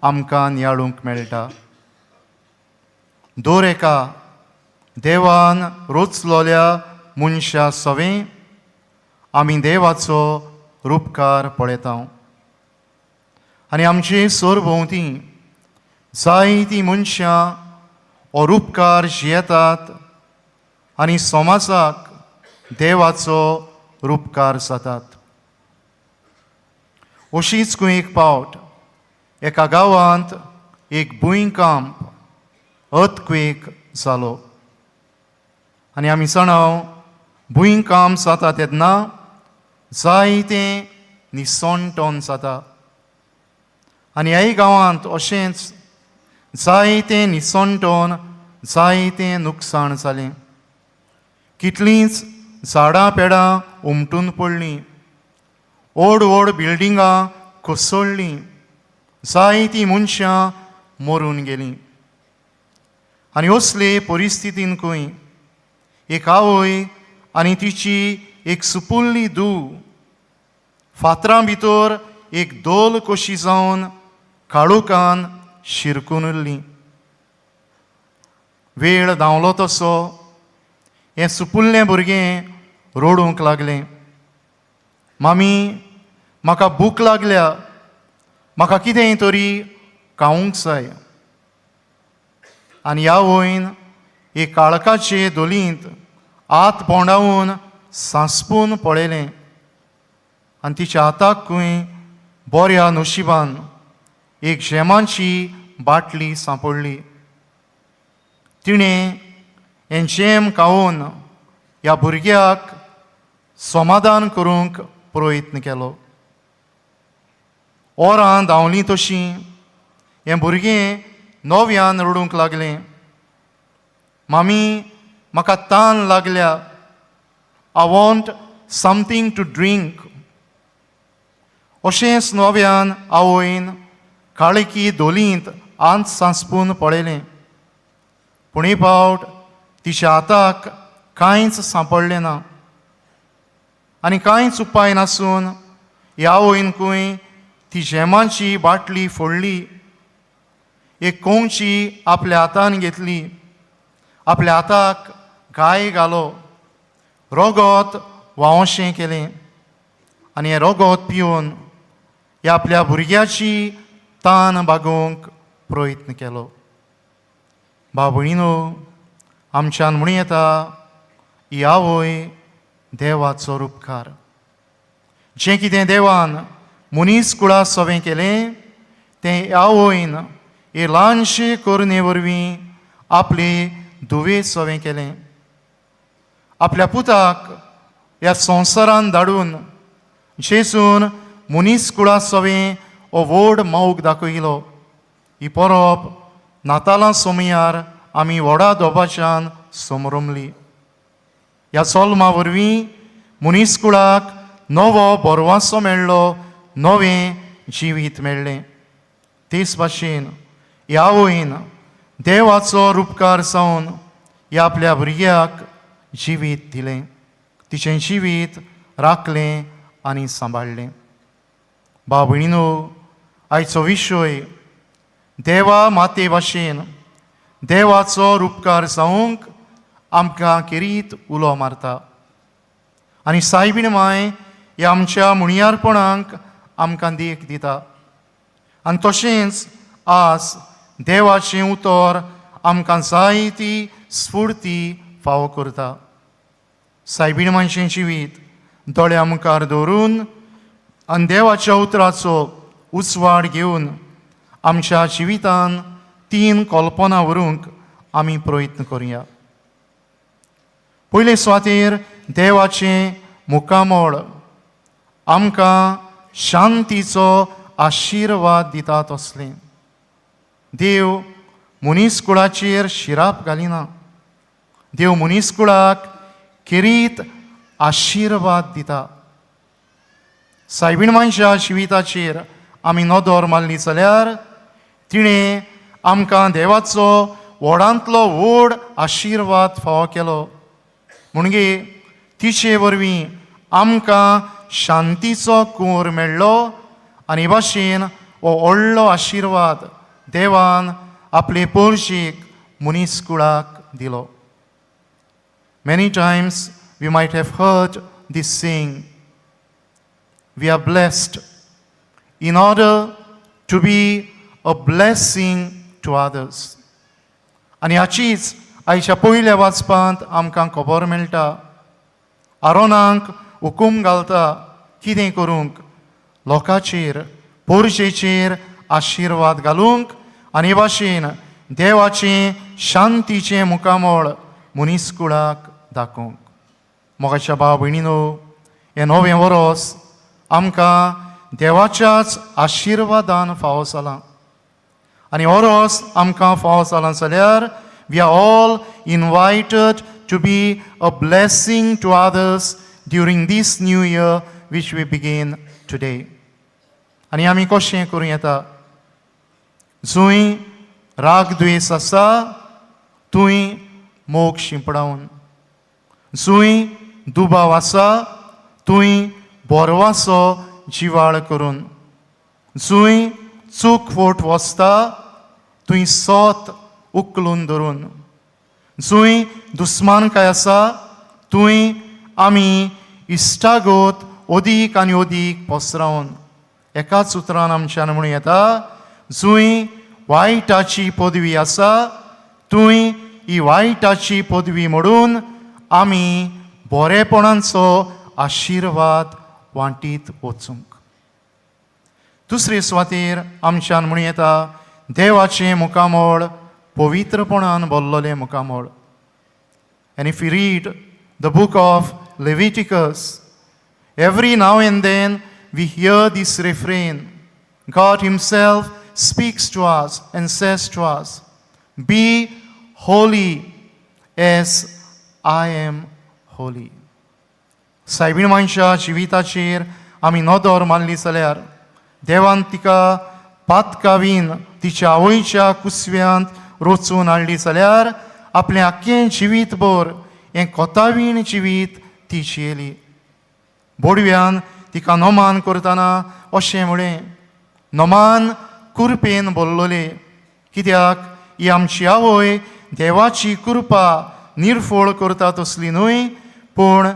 आमकां नियाळूंक मेळटा. दर एका देवान रचलोल्या मनशा सवें आमी देवाचो रुपकार पळयता आनी आमचे सरभोंवती जायतीं मनशां हो रुपकार जियेतात आनी समाजाक देवाचो रुपकार जातात. अशीच खंय एक पावट एका गांवांत एक भुंयकांप, अर्थक्वेक जालो आनी आमी जाणाव, भुंयकांप जाता तेन्ना जायतें निसणटन जाता आनी ह्याय गांवांत अशेंच जायतें निसणटन, जायतें नुकसाण जालें. कितलींच झाडां पेडां उमटून पडलीं, व्हड व्हड बिल्डिंगां कोसळ्ळीं, जायतीं मनशां मरून गेलीं. आनी असले परिस्थितीन खंय एक आवय आनी तिची एक सुपुल्ली धूव फातरां भितर एक दोल कशी जावन काळोखान शिरकून उरली. वेळ धांवलो तसो हें सुपुल्लें भुरगें रडूंक लागलें, "मामी, म्हाका भूक लागल्या, म्हाका कितेंय तरी खावंक जाय." आनी ह्या आवयन एक काळखाचे धोलींत हात भोंवडावन सांसपून पळयलें आनी तिच्या हाताक खंय बऱ्या नशिबान एक जेमाची बाटली सांपडली. तिणें हें जेम खावोवन ह्या भुरग्याक समाधान करूंक प्रयत्न केलो. वरां धांवलीं तशीं हें भुरगें नव्यान रडूंक लागलें, "मामी, म्हाका तान लागल्या, I want something to drink." अशेंच नव्यान आवयन काळखी धोलींत आंत सांसपून पळयलें, पूण ही फावट तिच्या हाताक कांयच सांपडलें ना. आनी कांयच उपाय नासून ह्या आवयन खंय ती जेमाची बाटली फोडली, एक कंवची आपल्या हातान घेतली, आपल्या हाताक घाय घालो, रोगोत व्हांवशें केलें आनी हें रोगोत पिवन ह्या आपल्या भुरग्याची तान भागोवंक प्रयत्न केलो. भाव भयणीनो, आमच्यान म्हणूं येता, ही आवय देवाचो रुपकार. जें कितें देवान मनीस कुळा सवें केलें तें आवयन हे ल्हानशे करणे वरवीं आपले धुवे सवें केलें. आपल्या पुताक ह्या संवसारान धाडून जेजून मनीस कुळा सवें हो व्हड मोग दाखयलो. ही परब नातालां सोमयार आमी व्हडा दबाज्यान समरमली. ह्या जल्मा वरवीं मनीस कुळाक नवो भरवासो मेळ्ळो, नवें जिवीत मेळ्ळें. तेच भाशेन ह्या आवयन देवाचो रुपकार जावन ह्या आपल्या भुरग्याक जिवीत दिलें, तिचें जिवीत राखलें आनी सांबाळ्ळें. भाव भयणीनो, आयचो विशय देवा माते भाशेन देवाचो रुपकार जावंक आमकां खेरीत उलो मारता आनी सायबीण माय ह्या आमच्या मुणयारपणाक आमकां देख दिता. आनी तशेंच आज देवाचें उतर आमकां जायती स्फुर्ती फावो करता. सायबीण मायचें जिवीत दोळ्या मुखार दवरून आनी देवाच्या उतराचो उजवाड घेवन आमच्या जिवितान तीन कल्पना व्हरूंक आमी प्रयत्न करुया. पयले सुवातेर देवाचें मुखामळ आमकां शांतीचो आशिर्वाद दिता तसलें. देव मनीस कुळाचेर शिराप घालिना, देव मनीस कुळाक खेरीत आशिर्वाद दिता. सायबीण मायच्या जिविताचेर आमी नदर मारली जाल्यार तिणें आमकां देवाचो व्हडांतलो व्हड आशिर्वाद फावो केलो, म्हणगे तिचे वरवीं आमकां शांतीचो कुंवर मेळ्ळो. आनी भाशेन हो व्हडलो आशिर्वाद देवान आपले पोरशीक मनीस कुळाक दिलो. Many times we might have heard this saying, "We are blessed in order to be a blessing to others." आनी हाचीच आयच्या आयच्या पयल्या वाचपांत आमकां खबर मेळटा, आरोनाक हुकूम घालता कितें करूंक, लोकांचेर पोरशेचेर आशिर्वाद घालूंक आनी हे भाशेन देवाचें शांतीचें मुखामळ मनीसकुळाक दाखोवंक. मोगाच्या भाव भयणीनो, हें नवें वरोस आमकां देवाच्याच आशिर्वादान फावो जालां आनी ओरोस आमकां फावो जालां जाल्यार we are all invited to be a blessing to others during this new year which we begin today. आनी आमी कशें करूं येता? जंय राग द्वेस आसा थंय मोग शिंपडावन, जंय दुबाव आसा थंय बोरवासो जिवाळ करून, जंय चूक फोट वसता थंय सोत उखलून धरून, जंय दुस्मानकाय आसा थंय आमी इश्टागत अदीक आनी अदीक पसरावन, एकाच उतरान आमच्यान म्हणूं येता, जंय वायटाची पदवी आसा थंय ही वायटाची पदवी म्हणून आमी बरेपणांचो आशिर्वाद वांटीत वचूंक. दुसरे सुवातेर आमच्यान म्हणूं येता, देवाचें मुखामळ पवित्रपणान भरलेलें मुखामळ. And if you read the book of Leviticus, every now and then we hear this refrain. God Himself speaks to us and says to us, "Be holy as I am holy." सायबीण मांयच्या जिविताचेर आमी नदर मारली जाल्यार देवान तिका पातकावीन तिच्या आवयच्या कुसव्यांत रचून हाडली जाल्यार आपलें आख्खें जिवीतभर हें कोतावीण जिवीत ती जियेली. बोडव्यान तिका नमान करतना अशें म्हळें, नमान कुरपेन बोल्लोले, कित्याक ही आमची आवय देवाची कृपा निर्फळ करता तसली न्हय, पूण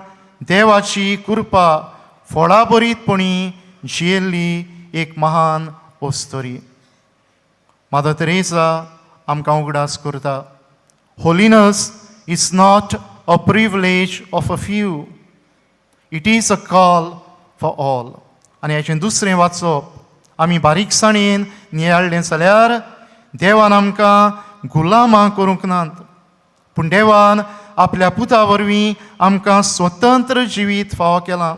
देवाची कृपा फळाबरीतपणी जियेल्ली एक महान अस्तरी. मादर तेरेसा आमकां उगडास करता, holiness is not a privilege of a few, it is a call for all. आनी हाचें दुसरें वाचप आमी बारीकसाणेन नियाळ्ळें जाल्यार देवान आमकां गुलामां करूंक नात, पूण देवान आपल्या पुता वरवीं आमकां स्वतंत्र जिवीत फावो केलां.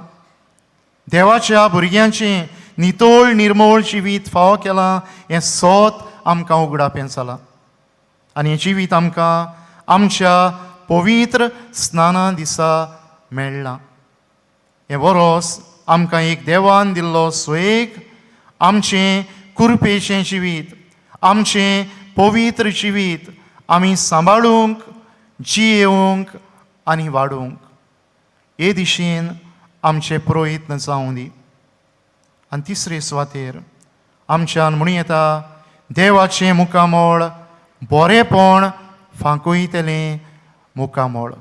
देवाच्या भुरग्यांचें नितळ निर्मळ जिवीत फावो केलां हें सोत आमकां उगडापें जालां आनी हें जिवीत आमकां आमच्या पवित्र स्नाना दिसा मेळ्ळां. हें वरोस आमकां एक देवान दिल्लो सुयेग, आमचें कुरपेचें जिवीत, आमचें पवित्र जिवीत आमी सांबाळूंक, जियेवंक आनी वाडोवंक हे दिशेन आमचे प्रयत्न जावं दी. आनी तिसरे सुवातेर आमच्यान म्हणूं येता, देवाचें मुखामळ बरेपण फांकयतलें मुखामळ.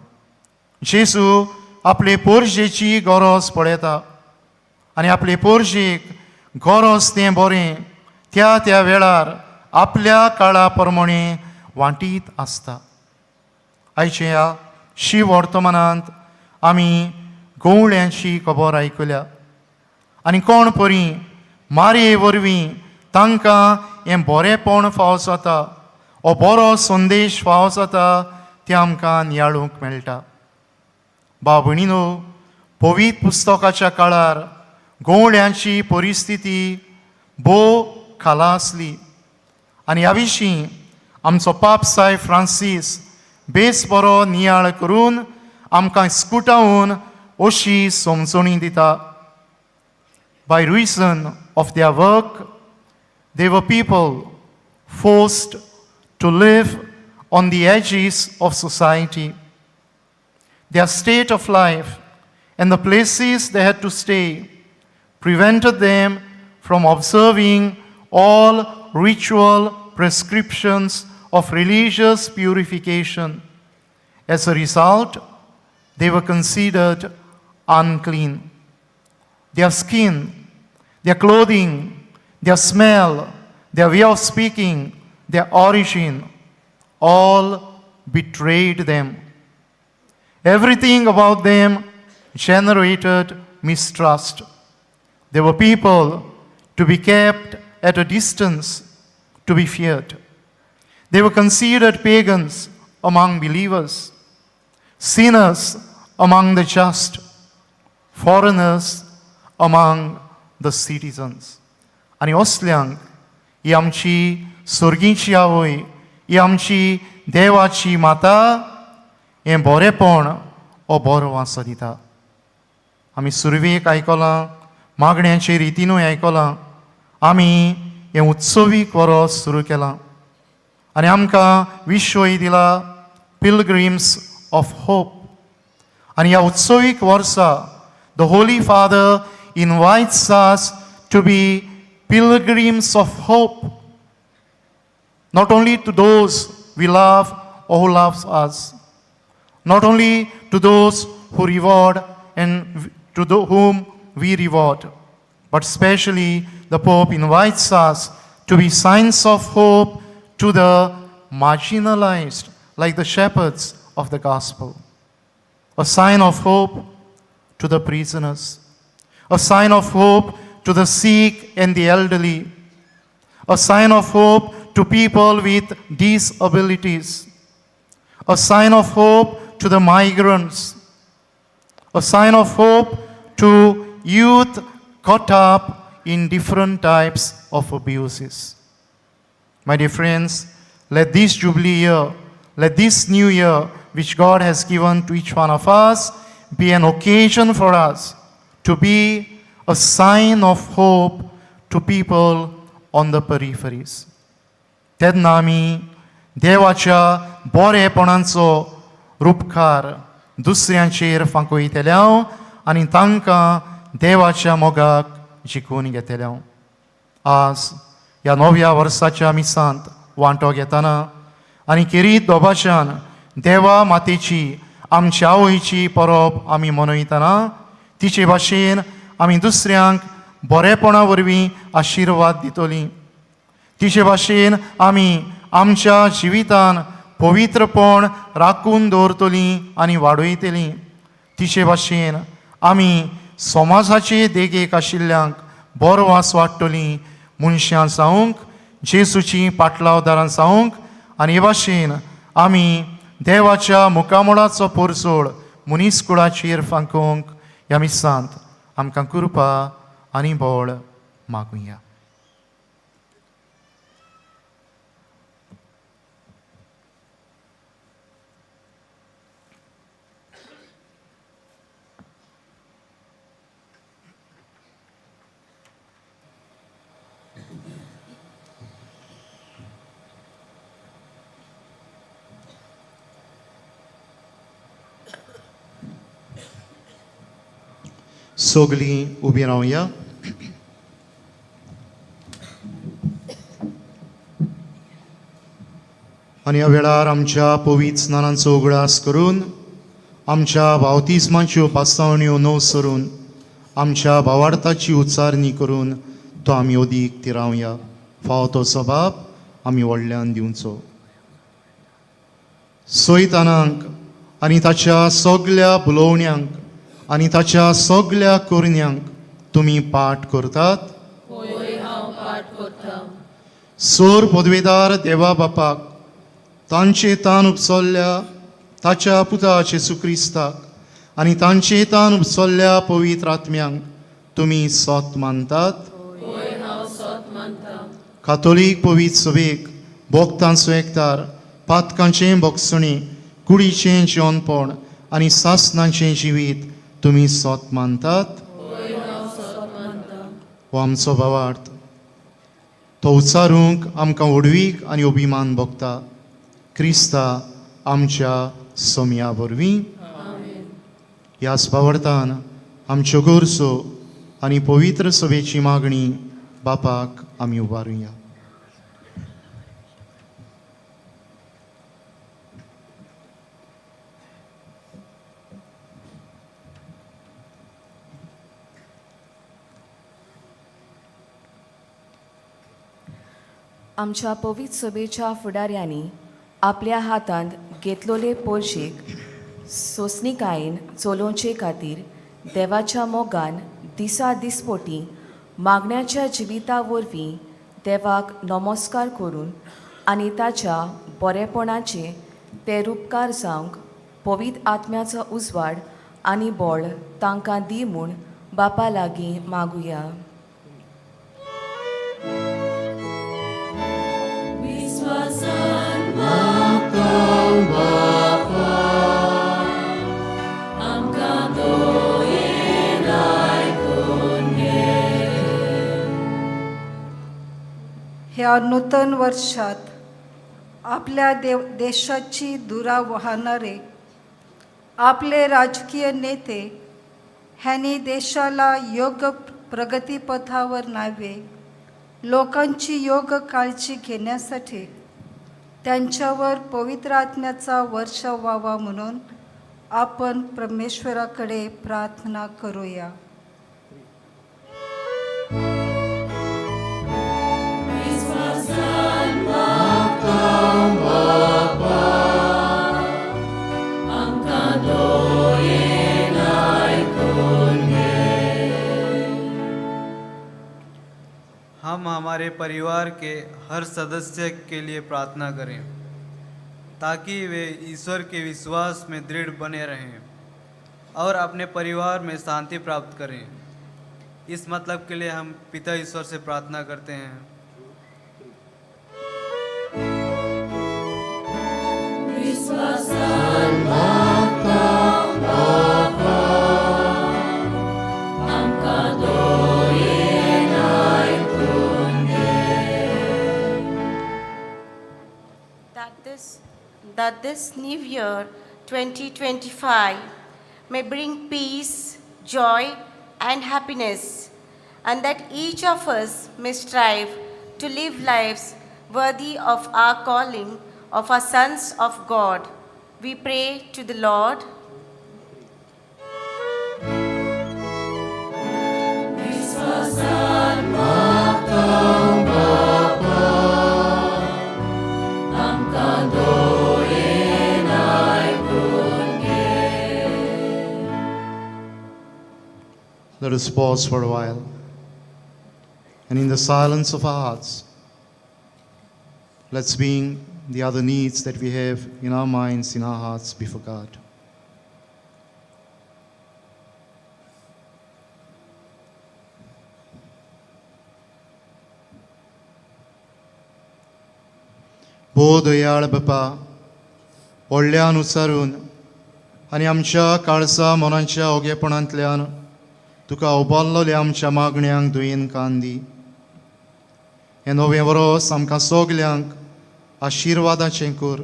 जेजू आपले पोरजेची गरज पळयता आनी आपले पोरजेक गरज तें बरें त्या त्या वेळार आपल्या काळा प्रमाणे वांटीत आसता. आयच्या ह्या शिव वर्तमानांत आमी गवळ्यांची खबर आयकल्या आनी कोण परी मारये वरवीं तांकां हें बरेपण फावो जाता, हो बरो संदेश फावो जाता तें आमकां नियाळूंक मेळटा. भाव भयणीनो, पवित्र पुस्तकाच्या काळार गवळ्यांची परिस्थिती भोव खाला आसली आनी ह्या विशीं आमचो पाप सायब फ्रांसीस बेस बरो नियाळ करून आमकां स्कुटावन अशी समजणी दिता. By reason of their work, they were people forced to live on the edges of society. Their state of life and the places they had to stay prevented them from observing all ritual prescriptions of religious purification. As a result, they were considered unclean. Their skin, their clothing, their smell, their way of speaking, their origin, all betrayed them. Everything about them generated mistrust. They were people to be kept at a distance, to be feared. They were considered pagans among believers, sinners among the just, foreigners among the citizens. आनी असल्यांक ही आमची सर्गीची आवय, ही आमची देवाची माता हें बरेपण हो बरो वासो दिता. आमी सुरवेक आयकलां, मागण्याचे रितीनूय आयकलां. आमी हें उत्सवीक वरोस सुरू केलां आनी आमकां विश्वय दिला, पिलग्रीम्स ऑफ होप. आनी ह्या उत्सवीक वर्सा the Holy Father invites us to be pilgrims of hope, not only to those we love or who loves us, not only to those who reward and to the whom we reward, but especially the Pope invites us to be signs of hope to the marginalized, like the shepherds of the gospel, a sign of hope to the prisoners, a sign of hope to the sick and the elderly, a sign of hope to people with disabilities, a sign of hope to the migrants, a sign of hope to youth caught up in different types of abuses. My dear friends, let this Jubilee year, let this new year which God has given to each one of us be an occasion for us to be a sign of hope to people on the peripheries. तेन्ना आमी देवाच्या बरेपणाचो रुपकार दुसऱ्यांचेर फांकयतले आनी तांकां देवाच्या मोगाक जिखून घेतले. आज ह्या नव्या वर्साच्या मिसांत वांटो घेतना आनी खेरीत दोबाच्यान देवा मातेची, आमच्या आवयची परब आमी मनयतना, तिचे भाशेन आमी दुसऱ्यांक बरेपणा वरवीं आशिर्वाद दितलीं. तिचे भाशेन आमी आमच्या जिवितान पवित्रपण राखून दवरतलीं आनी वाडयतलीं. तिचे भाशेन आमी समाजाचे देगेक आशिल्ल्यांक बरो वास वाडटलीं, मनशां जावंक, जेजूची पाटलावदारां जावंक. आनी हे भाशेन आमी देवाच्या मुखामळाचो पोरजोळ मनीस कुळाचेर फांकोवंक ह्या मिसांत आमकां कृपा आनी बळ मागुया. सगळीं उबीं रावया. आनी ह्या वेळार आमच्या पवित्र स्नानांचो उगडास करून, आमच्या बावतिज्माच्यो पासावण्यो नव सरून, आमच्या भावार्थाची उच्चारणी करून तो आमी अदीक तिरावया. फावो तो सबाब आमी व्हडल्यान दिवचो. सैतानाक आनी ताच्या सगल्या बुलोवण्यांक आनी ताच्या सगल्या करण्यांक तुमी पाठ करतात. सोर पदवेदार देवा बापाक, तांचे तान उपसल्ल्या ताच्या पुता जेजू क्रिस्ताक आनी तांचे तान उपसल्ल्या पवित्र आत्म्यांक तुमी सोत मानतात. कातोलीक पवित्र सभेक, भोक्तांचो एकतार, पातकांचें भोगसणी, कुडीचें जेवणपण आनी सासनांचें जिवीत तुमी सोत मानतात. हो आमचो भावार्थ, तो उच्चारूंक आमकां व्हडवीक आनी अभिमान भोगता, क्रिस्ता आमच्या सोमया वरवीं. ह्याच भावार्थान आमच्यो गरजो आनी पवित्र सभेची मागणी बापाक आमी उबारुया. आमच्या पवित्र सभेच्या फुडाऱ्यांनी आपल्या हातांत घेतलोले पोरशेक सोंसणिकायेन चलोवचे खातीर देवाच्या मोगान दिसा दिसपोटी मागण्याच्या जिविता वरवीं देवाक नमस्कार करून आनी ताच्या बरेपणाचे ते रुपकार जावंक पवित्र आत्म्याचो उजवाड आनी बळ तांकां दी म्हूण बापा लागीं मागुया. विस्वासान मागता बापा, आमकां दोयेन आयकून घे. ह्या नूतन वर्षात आपल्या देव देशाची धुरा वाहणारे आपले राजकीय नेते ह्यांनी देशाला योग्य प्रगतीपथावर न्यावे, लोकांची योग्य काळजी घेण्यासाठी त्यांच्यावर पवित्र आत्म्याचा वर्षाव व्हावा म्हणून आपण परमेश्वराकडे प्रार्थना करूया. विस्वासान मागता बापा, आमकां दोयेन आयकून घे. हम हमारे परिवार के हर सदस्य के लिए प्रार्थना करें ताकि वे ईश्वर के विश्वास में दृढ़ बने रहें और अपने परिवार में शांति प्राप्त करें. इस मतलब के लिए हम पिता ईश्वर से प्रार्थना करते हैं. विस्वासान मागता बापा, आमकां दोयेन आयकून घे. That this new year 2025 may bring peace, joy, and happiness, and that each of us may strive to live lives worthy of our calling of our sons of God. We pray to the Lord. विस्वासान मागता बापा, आमकां दोयेन आयकून घे. Let us pause for a while. And in the silence of our hearts, let's bring the other needs that we have in our minds, in our hearts before God. भोव दयाळ बापा, व्हडल्यान उच्चारून आनी आमच्या काळजा मनाच्या ओगेपणांतल्यान तुका उबारलेल्या आमच्या मागण्यांक दुयेन कान दी. हें नवें वर्स आमकां सगल्यांक आशिर्वादाचें कर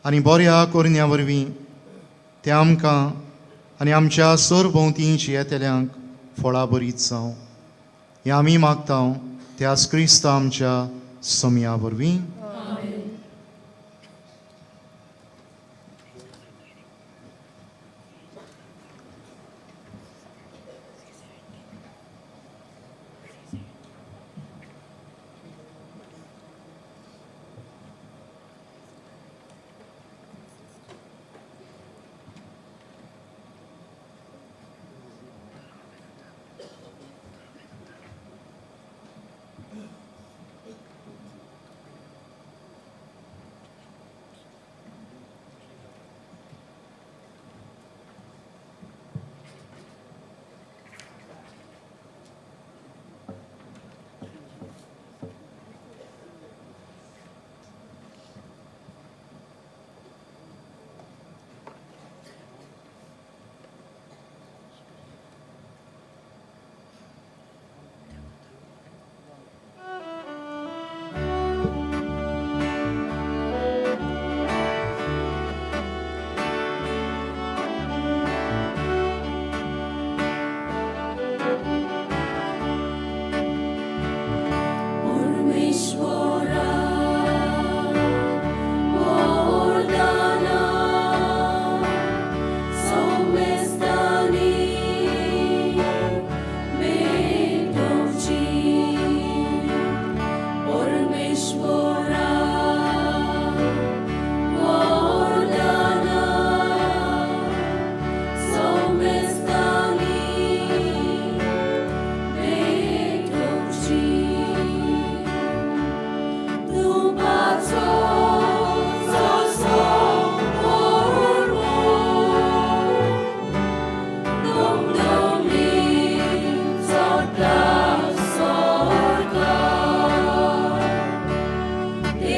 आनी बऱ्या करण्या वरवीं तें आमकां आनी आमच्या सरभोंवती जियेतल्यांक फळां बरीत जावं. हें आमी मागता त्याच क्रिस्ता आमच्या सोमया वरवीं.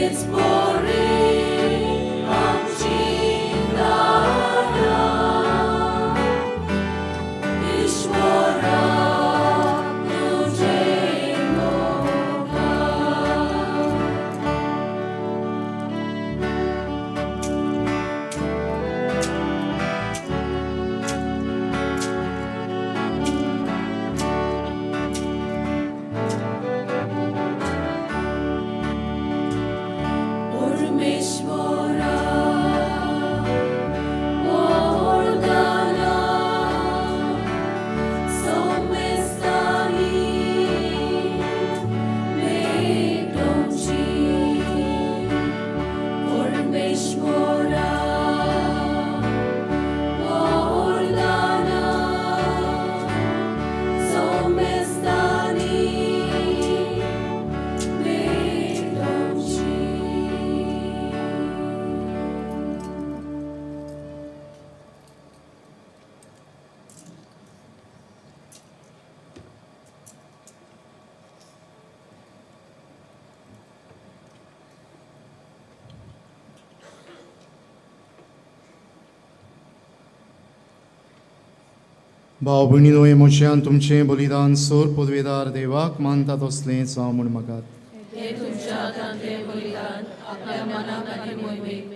तेच पोरी आमची दारां ईश्वरा तुझे मोगा. परमेश्वरा वरदाना सोमेस्तानी मेटोची. परमेश्वरा वरदाना सोमेस्तानी मेटोची. भाव भयणीनो, हे मोशयान तुमचें बलिदान सोर पदवेदार देवाक मानता तसलें जावं म्हूण मागात. हे तुमच्या हातांतलें बलिदान आपल्या मनाक आनी मोहिमेक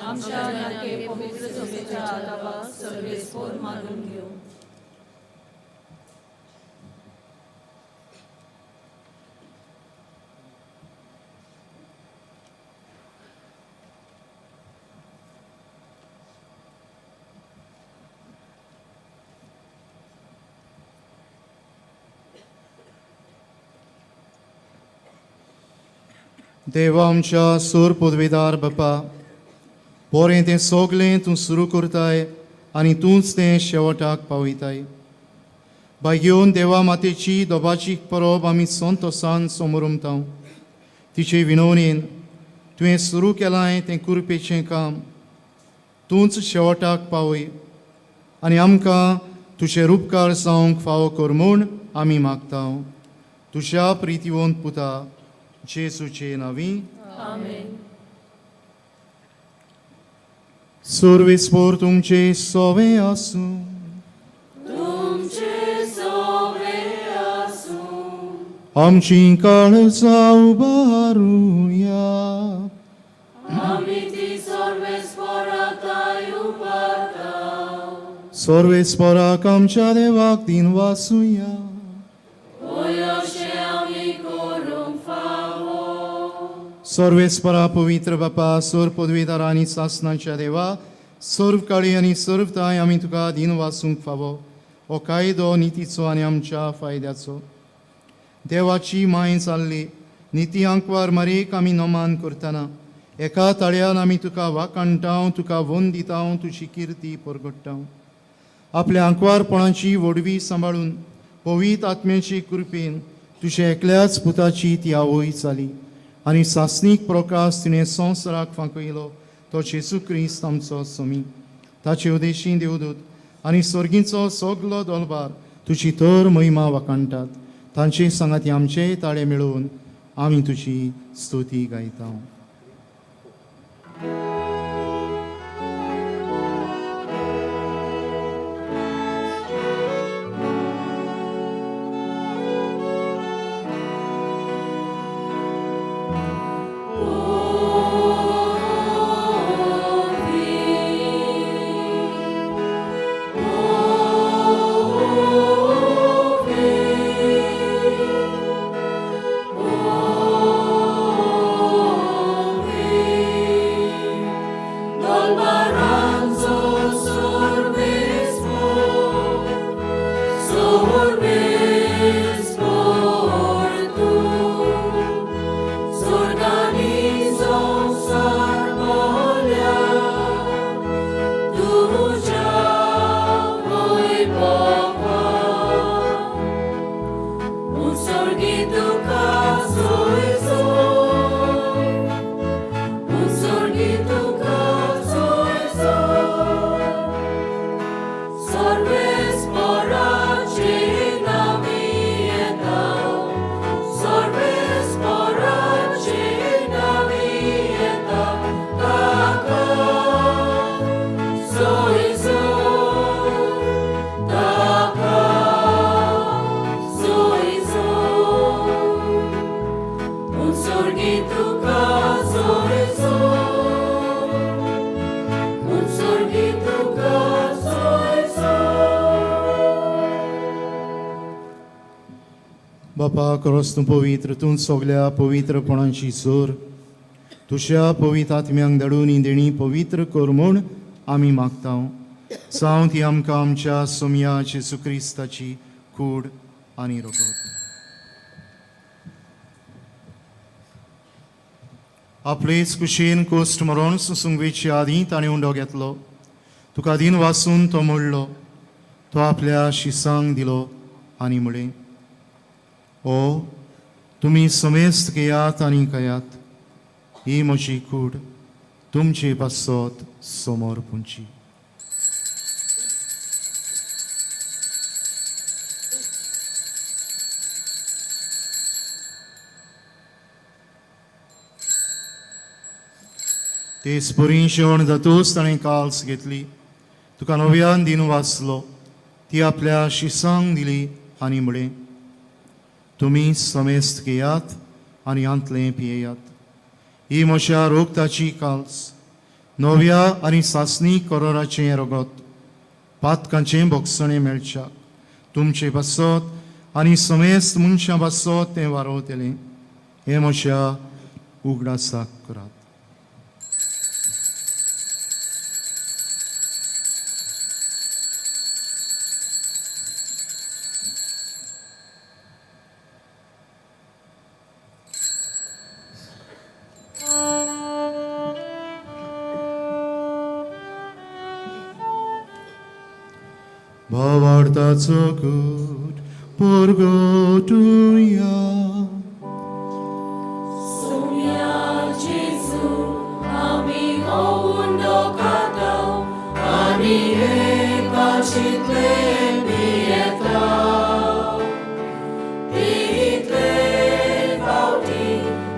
आमच्या आनी पवित्र सभेच्या आदावाक सर्वेस्पोर मानून घेवं. देवा आमच्या सूर पदवेदार बापा, बरें तें सगलें तूं सुरू करताय आनी तूंच तें शेवटाक पावयताय. भाग्योवन देवा मातेची दोबाची परब आमी संतोसान समोरमता. तिचे विनवणेन तुवें सुरू केलां तें कुरपेचें काम तूंच शेवटाक पावय आनी आमकां तुजे रुपकार जावंक फावो कर म्हूण आमी मागता. तुज्या प्रितीवंत पुता जेजूचे नांवी. आमेन. सर्वेस्पोर तुमचे सोवे आसूं. तुमचे सोवे आसूं. आमची काळजां उबारुया. आमी ती सर्वेस्पोराक उबारता. सर्वेस्पोराक आमच्या देवाक दिन वासुया. होय अशें आमी करूंक फावो. सर्वेस्परा पवित्र बापा, सोर पदवीदार आनी सासनाच्या देवा, सर्व काळी आनी सर्व ताय आमी तुका दिन वासूंक फावो. हो कायदो नितीचो आनी आमच्या फायद्याचो. देवाची माय जाल्ली निती आंकवार मारीक आमी नमान करतना एका ताळ्यान आमी तुका वाखाणटाव, तुका वंद दिताव, तुजी किर्ती परगट्टाव. आपल्या आंकवारपणाची व्हडवी सांबाळून पवित्र आत्म्याची कृपेन तुज्या एकल्याच पुताची ती आवय जाली आनी सासणीक प्रकाश तिणें संवसाराक फांकयलो तो जेजू क्रिस्त आमचो समी. ताचे उदेशी देवदूत आनी सर्गीचो सगलो दोलबार तुजी तर महिमा वाखाणटात. तांचे सांगाती आमचे ताळे मेळोवन आमी तुजी स्तुती गायता. Oh, बापा, खरोच तूं पवित्र, तूं सगल्या पवित्रपणाची जोर. तुज्या पवित्र आत्म्यांक धाडून ही देणी पवित्र कर म्हूण आमी मागता. जावं ती आमकां आमच्या सोमया जेजू क्रिस्ताची कूड आनी रगत. आपलेच कुशीन कोश्ट मरण सोसूंक वेचे आदीं ताणें उंडो घेतलो. तुका दीन वासून तो मोडलो, तो आपल्या शिसांक दिलो आनी म्हळें, ओ तुमी समेस्त घेयात आनी खायात, ही म्हजी कूड तुमचे पासत समोर पुंची. तेच परी जेवण जातूच ताणें काल्स घेतली, तुका नव्यान दीन वाचलो, ती आपल्या शिसांक दिली आनी म्हळें, तुमी समेस्त घेयात आनी हांतलें पियेयात, ही म्हज्या रोगताची काल्स, नव्या आनी सासणी करोराचें रगत, पातकांचें भोगसणें मेळच्या तुमचे पासत आनी समेस्त मनशां पासत तें वारोवतलें. हें म्हज्या उगडासाक करात. भावार्थाचो कूट परगटुया. सोम्या जेजू आमी हो उंडो खाता आनी हे काशींतले पियेता. तितले फावटी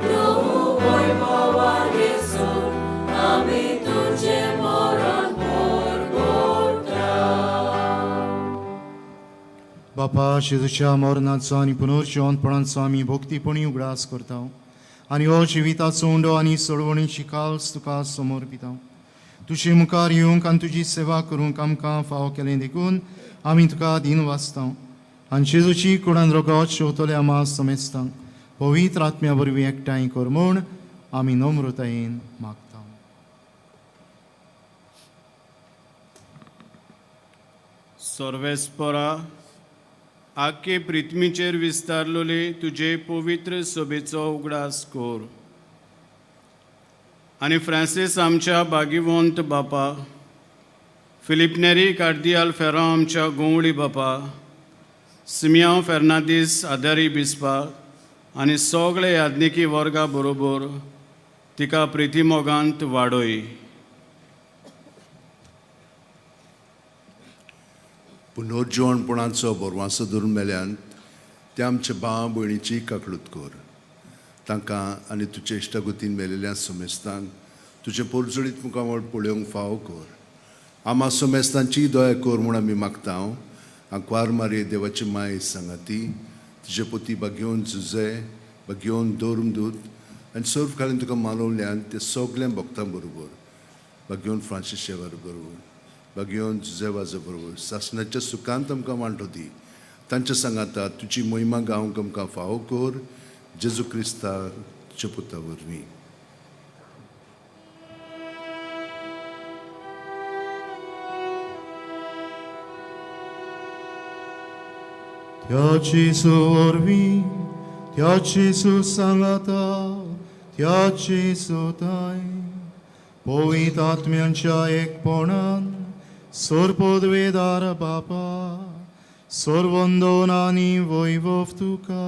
तूं वैभवा दिसून आमी तुजें मरण परगटा. बापा, जेजूच्या मरणाचो आनी पुनर्जिवंतपणाचो आमी भक्तीपणी उगडास करता आनी हो जिविताचो उंडो आनी सोडवणीची काल्स तुका समर्पिता. तुजे मुखार येवंक आनी तुजी सेवा करूंक आमकां फावो केलें देखून आमी तुका दीन वाचता आनी जेजूची कुडान रगत शेवतले आमा समेस्तांक पवित्र आत्म्या वरवीं एकठांय कर म्हूण आमी नम्रतायेन मागता. सर्वेस्परा, आख्खे पृथ्वीचेर विस्तारलेले तुजे पवित्र सभेचो उगडास कर आनी फ्रांसीस आमच्या भागीवंत बापा, फिलीप नेरी कार्दियाल फेरांव आमच्या गोंवळी बापा, सिमियांव फेर्नादीस आदारी बिस्पा आनी सगळे याज्ञिकी वर्गा बरोबर तिका प्रितीमोगांत वाडय. पुनर्जिवणपणाचो बरवासो धरून मेल्यान त्या आमच्या भाव भयणीची काकळूत कर. तांकां आनी तुजे इश्टागतीन मेलेल्या समेस्तांक तुजें पोरजळीत मुखामळ पळोवंक फावो कर. आमा समेस्तांची दया कर म्हूण आमी मागता. आंकवार मारये देवाची माय सांगाती तुजे पोती बागेवन झुजे बागेवन धर्मदूत आनी सर्व घालून तुका मानवल्यान ते सगळ्या भक्तां बरोबर बागेवन फ्रांसीस शेवर बरोबर बागेवन जुजे वाजा बरोबर सासणाच्या सुखांत आमकां वांटो दी. तांच्या सांगाता तुजी मोहिमा गावंक आमकां फावो कर. जेजू क्रिस्ता तुज्या पुता वरवीं. त्या जेजू वरवीं, त्या जेजू सांगाता, त्या जेजू ताय पवित्र आत्म्यांच्या एकपणान सर्वपदवेदार बापा, सर्वंदोन आनी वैभव तुका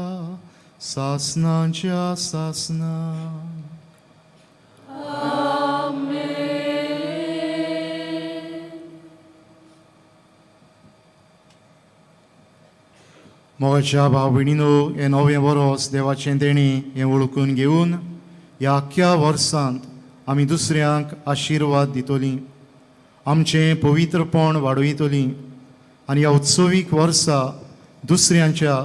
सासनाच्या सासना. मोगाच्या भाव भयणीनो, हें नवें वरोस देवाचें देणें हें वळखून घेवन ह्या आख्ख्या वर्सांत आमी दुसऱ्यांक आशिर्वाद दितलीं, आमचें पवित्रपण वाडयतलीं आनी ह्या उत्सवीक वर्सा दुसऱ्यांच्या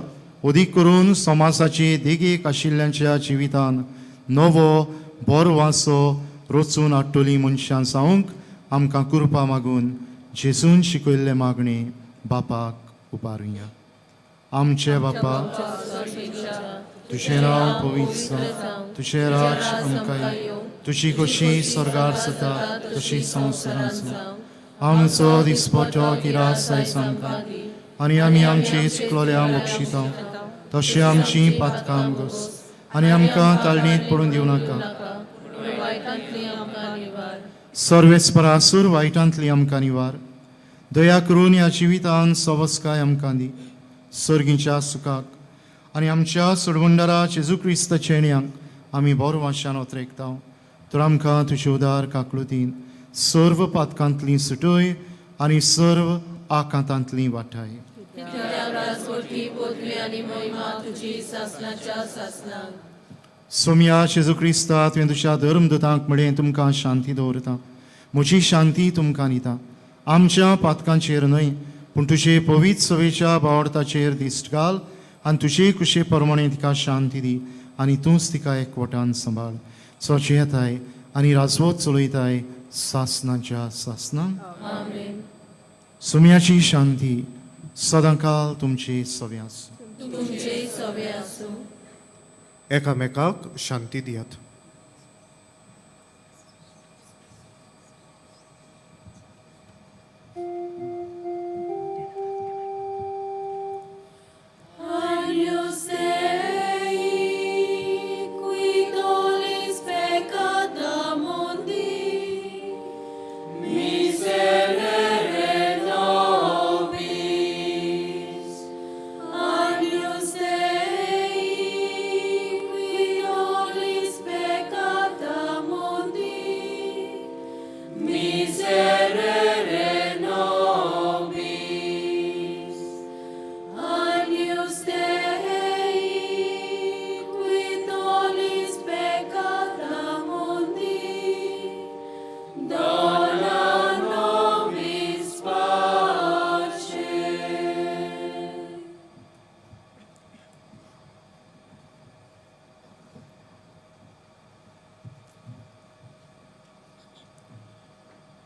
अदीक करून समाजाचे देगेक आशिल्ल्यांच्या जिवितान नवो बरो वासो रचून हाडटलीं मनशां जावंक आमकां कृपा मागून जेजून शिकयल्लें मागणें बापाक उबारुया. आमचे बापा, तुजें नांव पवित्र जावं, तुजें राज्य आमकां येवं, तुजी खोशी स्वर्गार जाता तशी संवसारांत जावं. आमचो दिसपटो किरास आयज आमकां आनी आमी आमची चुकलोल्यांक बक्षिता तशें आमची पातकां गोस आनी आमकां ताळणीत पडून दिवं नाका. सर्वेस्परासूर वायटांतली आमकां निवार. दया करून ह्या जिवितान सवस्काय आमकां दी, सर्गीच्या सुखाक आनी आमच्या सोडवंडारा जेजू क्रिस्ताच्या येण्यांक आमी बरो वाशान ओतरेकता. तर आमकां तुजे उदार काकळुतीन सर्व पातकांतली सुटय आनी सर्व आकांतांतली वाटाय. सोम्या जेजू क्रिस्ता, तुवें तुज्या धर्मदूतांक म्हणलें, तुमकां शांती दवरता, म्हजी शांती तुमकां दिता. आमच्या पातकांचेर न्हय पूण तुजे पवित्र सवेच्या बावडताचेर दिश्ट घाल आनी तुजे कुशे प्रमाणे तिका शांती दी आनी तूंच तिका एकवटान सांबाळ. सोचे येताय आनी राजवत चलयताय सासनाच्या सासनां. सोम्याची शांती सदांकाल तुमचे सवे आसूं. एकामेकाक शांती दियात. Agnus Dei, qui tollis peccata mundi, miserere nobis. Agnus Dei, qui tollis peccata mundi, miserere nobis. Agnus Dei, qui tollis peccata mundi, dona nobis pace.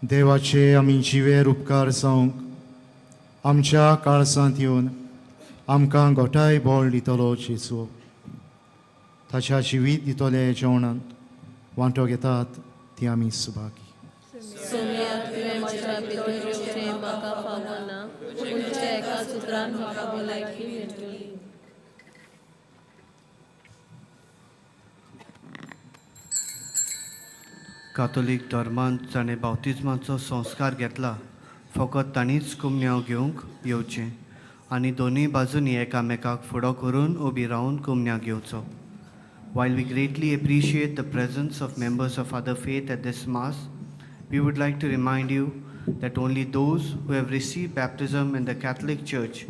देवाचे आमी जिवेर उपकार जावंक आमच्या काळजांत येवन आमकां गोठाय बळ दितलो जेजू. ताच्या जिवीत दितले जेवणांत वांटो घेतात ती आमी सुभागी. सोम्या, तुवें म्हज्या भितर येवचें म्हाका फावना, पूण तुज्या एका सुत्रान म्हाका भलायकी मेळटली. कातोलीक धर्मांत जाणें बाप्तिज्माचो संस्कार घेतला फकत तांणीच कुमन्यांव घेवंक येवचें आनी दोनूय बाजूंनी एकामेकाक फुडो करून उबी रावन कुमन्यांव घेवचो. While we greatly appreciate the presence of members of other faith at this Mass, we would like to remind you that only those who have received baptism in the Catholic Church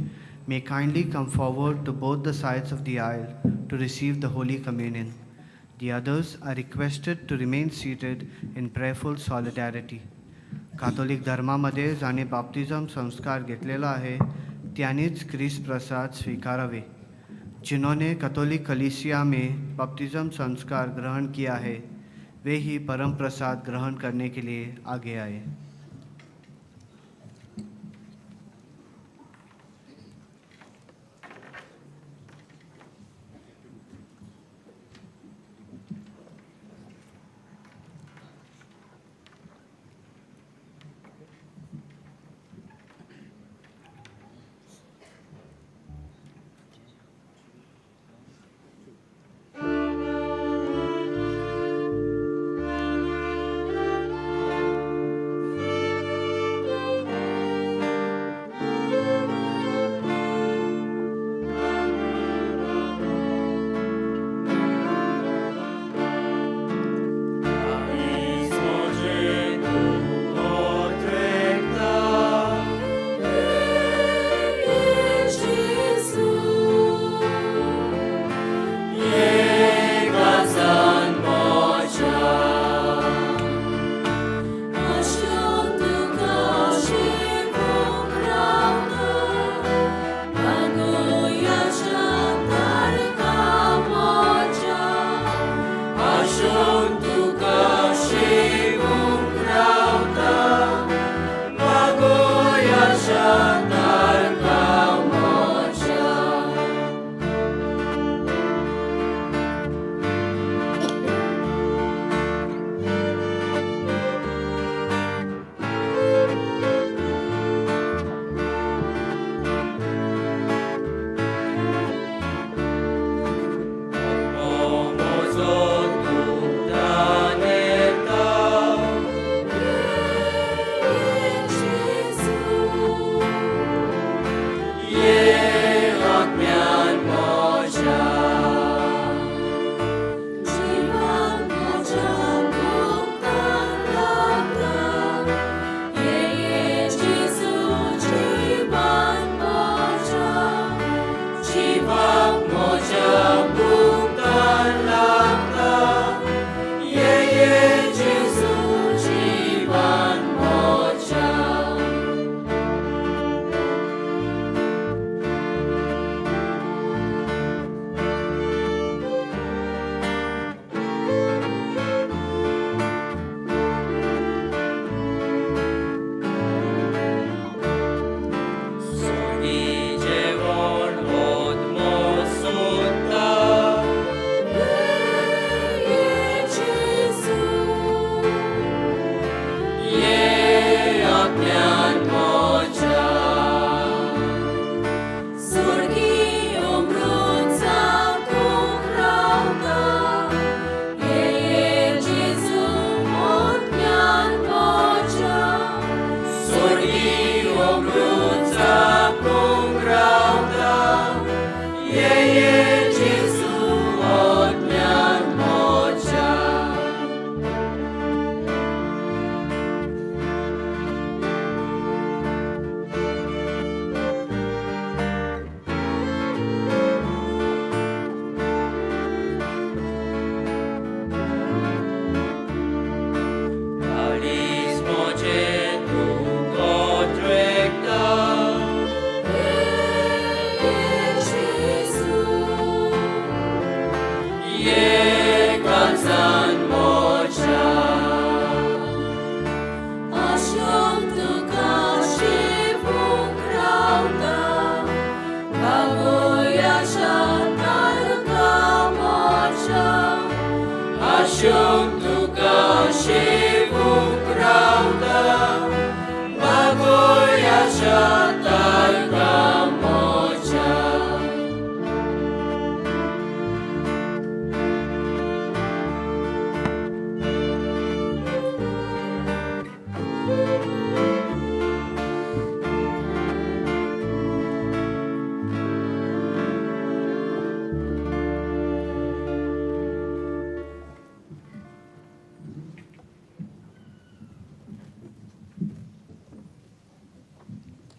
may kindly come forward to both the sides of the aisle to receive the Holy Communion. The others are requested to remain seated in prayerful solidarity. Catholic धर्मामध्ये जाणे बाप्तिझम संस्कार घेतलेला आहे त्यांनीच ख्रिस्त प्रसाद स्वीकारावे. जिन्होंने Catholic कलीसिया में baptism संस्कार ग्रहण किया है वे ही परम प्रसाद ग्रहण करने के लिए आगे आए.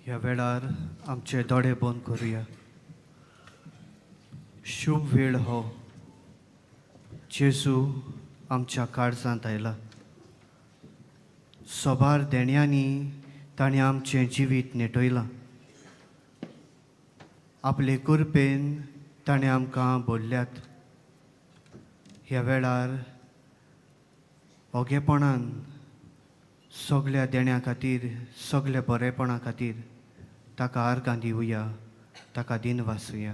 ह्या वेळार आमचे दोळे बंद करुया. शुभ वेळ हो जेजू आमच्या काळजांत आयला. सोबार देण्यांनी ताणें आमचें जिवीत नेटयलां. आपले कृपेन ताणें आमकां बोल्ल्यात. ह्या वेळार ओगेपणान सगल्या देण्या खातीर, सगल्या बरेपणा खातीर ताका आर्गां दिवया, ताका दिनवासुया.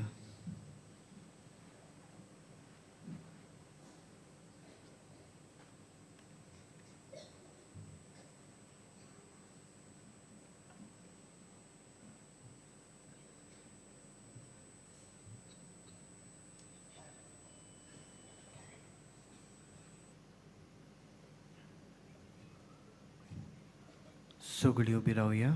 सगळीं उबी रावया.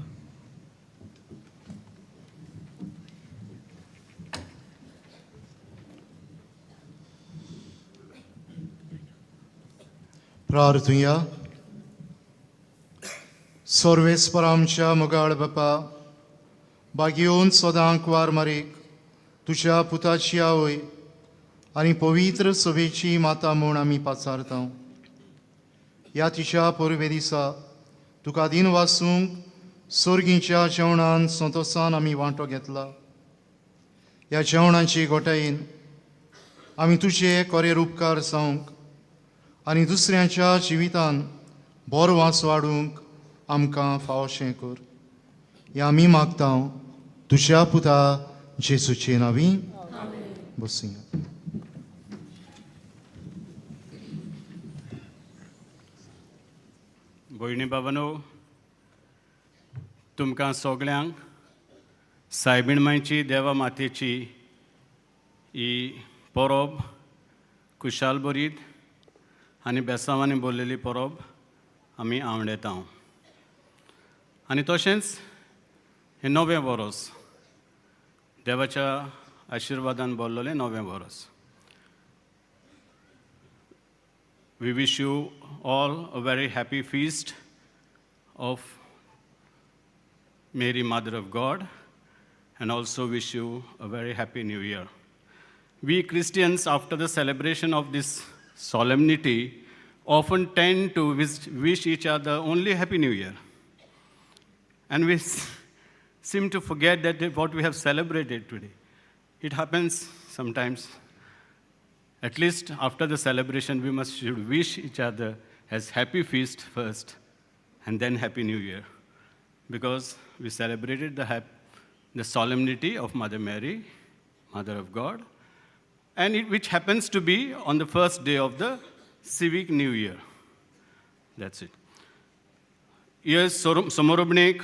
प्रार्थुया. सर्वेस्पर आमच्या मोगाळ बापा, बागेवन सदांक वार मारीक तुज्या पुताची आवय आनी पवित्र सभेची माता म्हूण आमी पाचारता. ह्या तिच्या परबे दिसा तुका दिन वासूंक सोर्गीच्या जेवणान संतोसान आमी वांटो घेतला. ह्या जेवणाची गोटायेन आमी तुजे कोरेर उपकार जावंक आनी दुसऱ्यांच्या जिवितान बरो वास वाडूंक आमकां फावशें कर. हें आमी मागता तुज्या पुता जेजूचे नांवी. बसया. भयणी बाबानो, तुमकां सगल्यांक सायबीण मांयची देवा मातेची ही परब खुशाल बरीत आनी बेसांवांनी बोल्लेली परब आमी आवडता. आनी तशेंच हें नवें वरोस देवाच्या आशिर्वादान बोल्लोलें नवें वरोस. We wish you all a very happy feast of Mary, Mother of God, and also wish you a very happy new year. We Christians, after the celebration of this solemnity, often tend to wish each other only Happy New Year. And we seem to forget that what we have celebrated today. It happens sometimes. At least after the celebration, we should wish each other as happy feast first and then Happy New Year. Because we celebrated the solemnity of Mother Mary, Mother of God, and which happens to be on the first day of the civic new year. That's it. Yes, समोरबणेक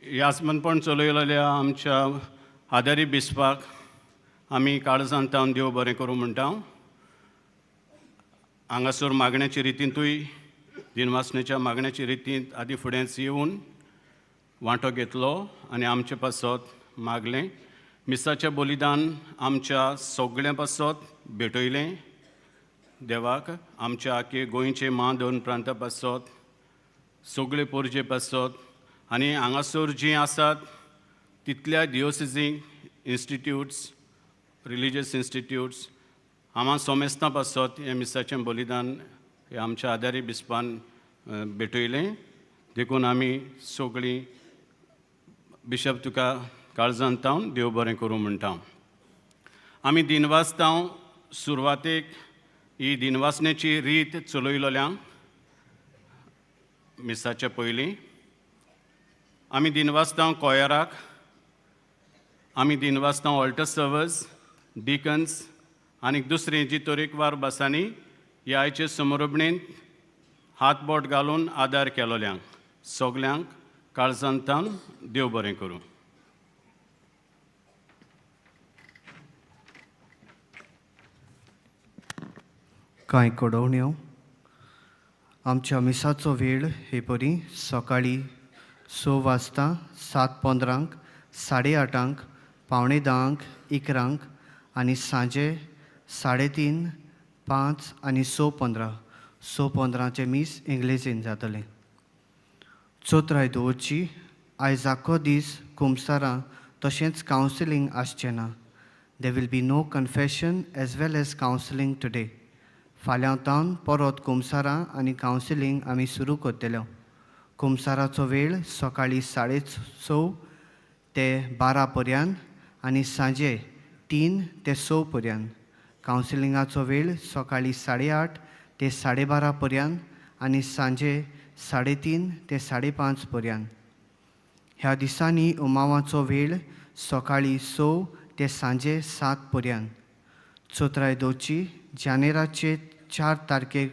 यासमनपण चलयलेल्या आमच्या आदारी बिस्पाक आमी काळजान तावन देव बरें करूं म्हणटा. हांगासर मागण्याचे रितींतूय दिनवासनेच्या मागण्याचे रितींत आदी फुडेंच येवन वांटो घेतलो आनी आमचे पासत मागलें. मिसाचें बलिदान आमच्या सगळ्यां पासत भेटयलें देवाक. आमच्या आखे गोंयचे मा दोन प्रांता पासत, सगळे पोरजे पासत आनी हांगासर जीं आसात तितल्या दियोसिजींक, इन्स्टिट्यूट्स, रिलिजियस इन्स्टिट्यूट्स आमा सोमेस्तां पासत हें मिसाचें बलिदान हें आमच्या आदारी बिस्पान भेटयलें. देखून आमी सगळीं बिशप तुका काळजान तावन देव बरें करूं म्हणटा. आमी दिनवासतांव सुरवातेक ही दिनवासनेची रीत चलयलोल्या मिसाचे पयलीं. आमी दिनवासतांव कोयराक, आमी दिनवासतांव ऑल्टर सर्वर्स, डिकन्स आनी दुसरीं जी तरेकवार बसांनी ह्या आयचे समरबणेंत हात बोट घालून आदार केलोल्यांक सगल्यांक काळजान तावन देव बरें करूं. कांय कडवण्यो. आमच्या मिसाचो वेळ हे परी सकाळीं 6 वाजता, 7:15, 8:30, 9:45, 11 आनी सांजे 3:30, 5 आनी 6:15. 6:15 मीस इंग्लेजीन जातलें. चोत्राय दवरची, आयज आख्खो दीस कुमसारां तशेंच कावन्सिलींग आसचें ना. There will be no confession as well as counselling today. फाल्यां तावन परत कुमसारां आनी कावन्सिलींग आमी सुरू करतले. कुमसाराचो वेळ सकाळीं 6:30 ते 12 पर्यंत आनी सांजे 3 ते 6 पर्यंत. कावन्सिलिंगाचो वेळ सकाळीं 8:30 ते 12:30 पर्यंत आनी सांजे 3:30 ते 5:30 पर्यंत. ह्या दिसांनी उमावाचो वेळ सकाळीं 6 ते सांजे 7 पर्यंत. चोत्राय दवरची, जानेराचे 4 तारखेक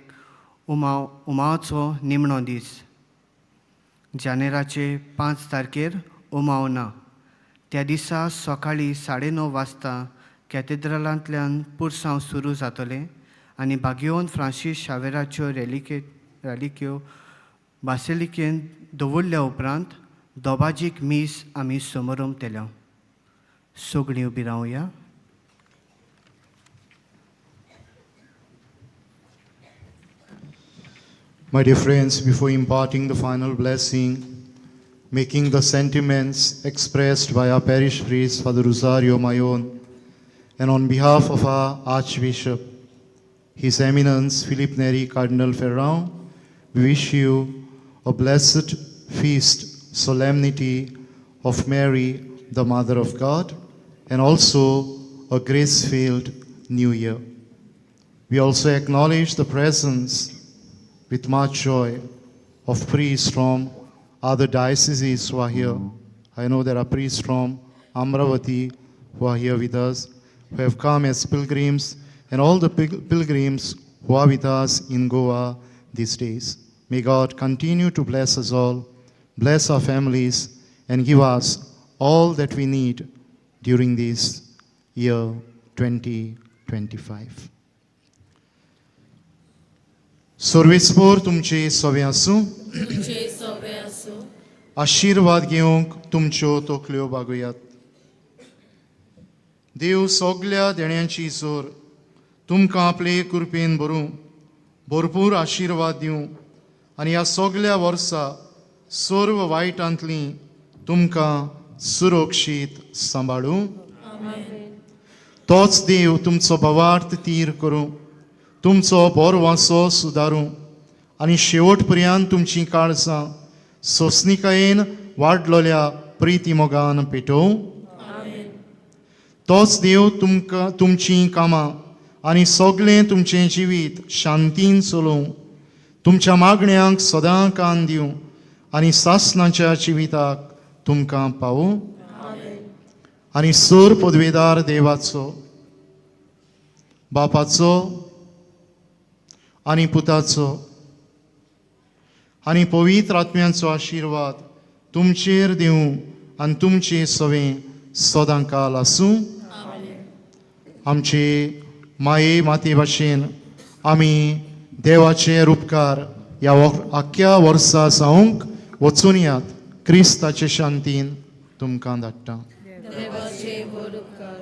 उमावाचो निमणो दीस. जानेराचे 5 तारखेर उमाव ना. त्या दिसा सकाळीं 9:30 वाजता कॅथेड्रलांतल्यान पुरसांव सुरू जातलें आनी बागियोन फ्रांसीस शावेराच्यो रेलिक्यो बासिलिकेन दवरल्या उपरांत दोबाजीक मीस आमी समरमतले. सगळीं उबी रावया. My dear friends, before imparting the final blessing, making the sentiments expressed by our parish priest, Father Rosario Mayon, and on behalf of our Archbishop, His Eminence Philip Neri Cardinal Ferrao, we wish you a blessed feast, solemnity of Mary, the Mother of God, and also a grace-filled New Year. We also acknowledge the presence with much joy of priests from other dioceses who are here. I know there are priests from Amravati who are here with us, who have come as pilgrims, and all the pilgrims who are with us in Goa these days. May God continue to bless us all, bless our families, and give us all that we need during this year 2025. सर्वेस्पोर तुमचे सवे आसूं. तुमचे सोबे आसूं. आशिर्वाद घेवंक तुमच्यो तकल्यो बागयात. देव सगल्या देण्यांची जोर तुमकां आपले कृपेन भरूं, भरपूर आशिर्वाद दिवं आनी ह्या सगल्या वर्सा सर्व वायटांतली तुमकां सुरक्षीत सांबाळूं. तोच देव तुमचो भावार्थ तीर करूं, तुमचो बरो वांसो सुदारूं आनी शेवट पर्यंत तुमचीं काळजां सोंसणिकायेन वाडलोल्या प्रिती मोगान पेटोवं. तोच देव तुमकां तुमचीं कामां आनी सगळें तुमचें जिवीत शांतीन चलोवं, तुमच्या मागण्यांक सदां कान दिवं आनी सासणाच्या जिविताक तुमकां पावूं. आनी सर पदवेदार देवाचो, बापाचो आनी पुताचो आनी पवित्र आत्म्यांचो आशिर्वाद तुमचेर दिवं आनी तुमचे सवें सदां काल आसूं. आमचे माये माते भाशेन आमी देवाचे उपकार ह्या आख्ख्या वर्सा जावंक वचून यात. क्रिस्ताचे शांतीन तुमकां धाडटा. देवाचे व्हड उपकार.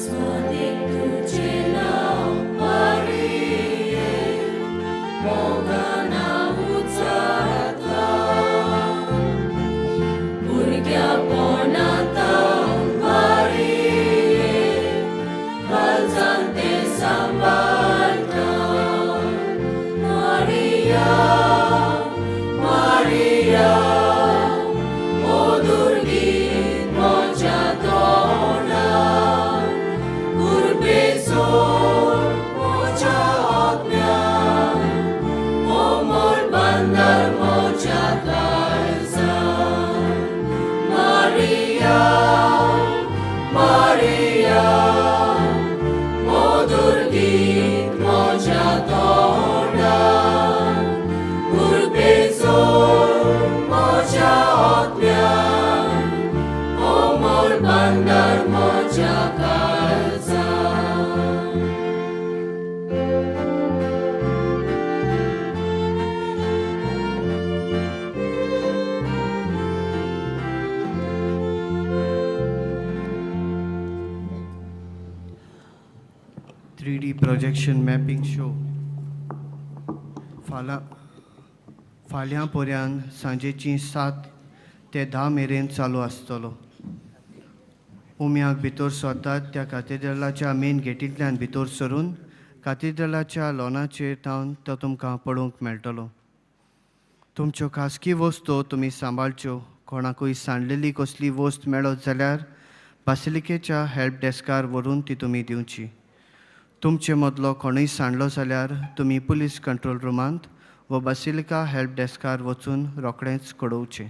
स्वादिक तुझे नाव मारिये, मोगाना उचारता. भुरग्यापणांत मारिये, काळजांत तें सांबाळटा. मारिया, मारिया, मधुर गीत म्हज्या तोंडार, कुर्बे जोड म्हज्या आत्म्याक, D projection mapping show फाल्यां फाल्यां पर्यान सांजेचीं 7 ते 10 मेरेन चालू आसतलो. उम्याक भितर सरतात त्या कातेद्रालाच्या मेन गेटींतल्यान भितर सरून कातेद्रालाच्या लॉनाचेर थावन तो तुमकां पळोवंक मेळटलो. तुमच्यो खासगी वस्तू तुमी सांबाळच्यो. कोणाकूय सांडलेली कसली वस्त मेळत जाल्यार बासिलिकेच्या हेल्प डेस्कार व्हरून ती तुमी दिवची. तुमचे मदलो कोणूय सांडलो जाल्यार तुमी पुलीस कंट्रोल रुमांत व बासिलिका हेल्प डेस्कार वचून रोखडेंच कळोवचें.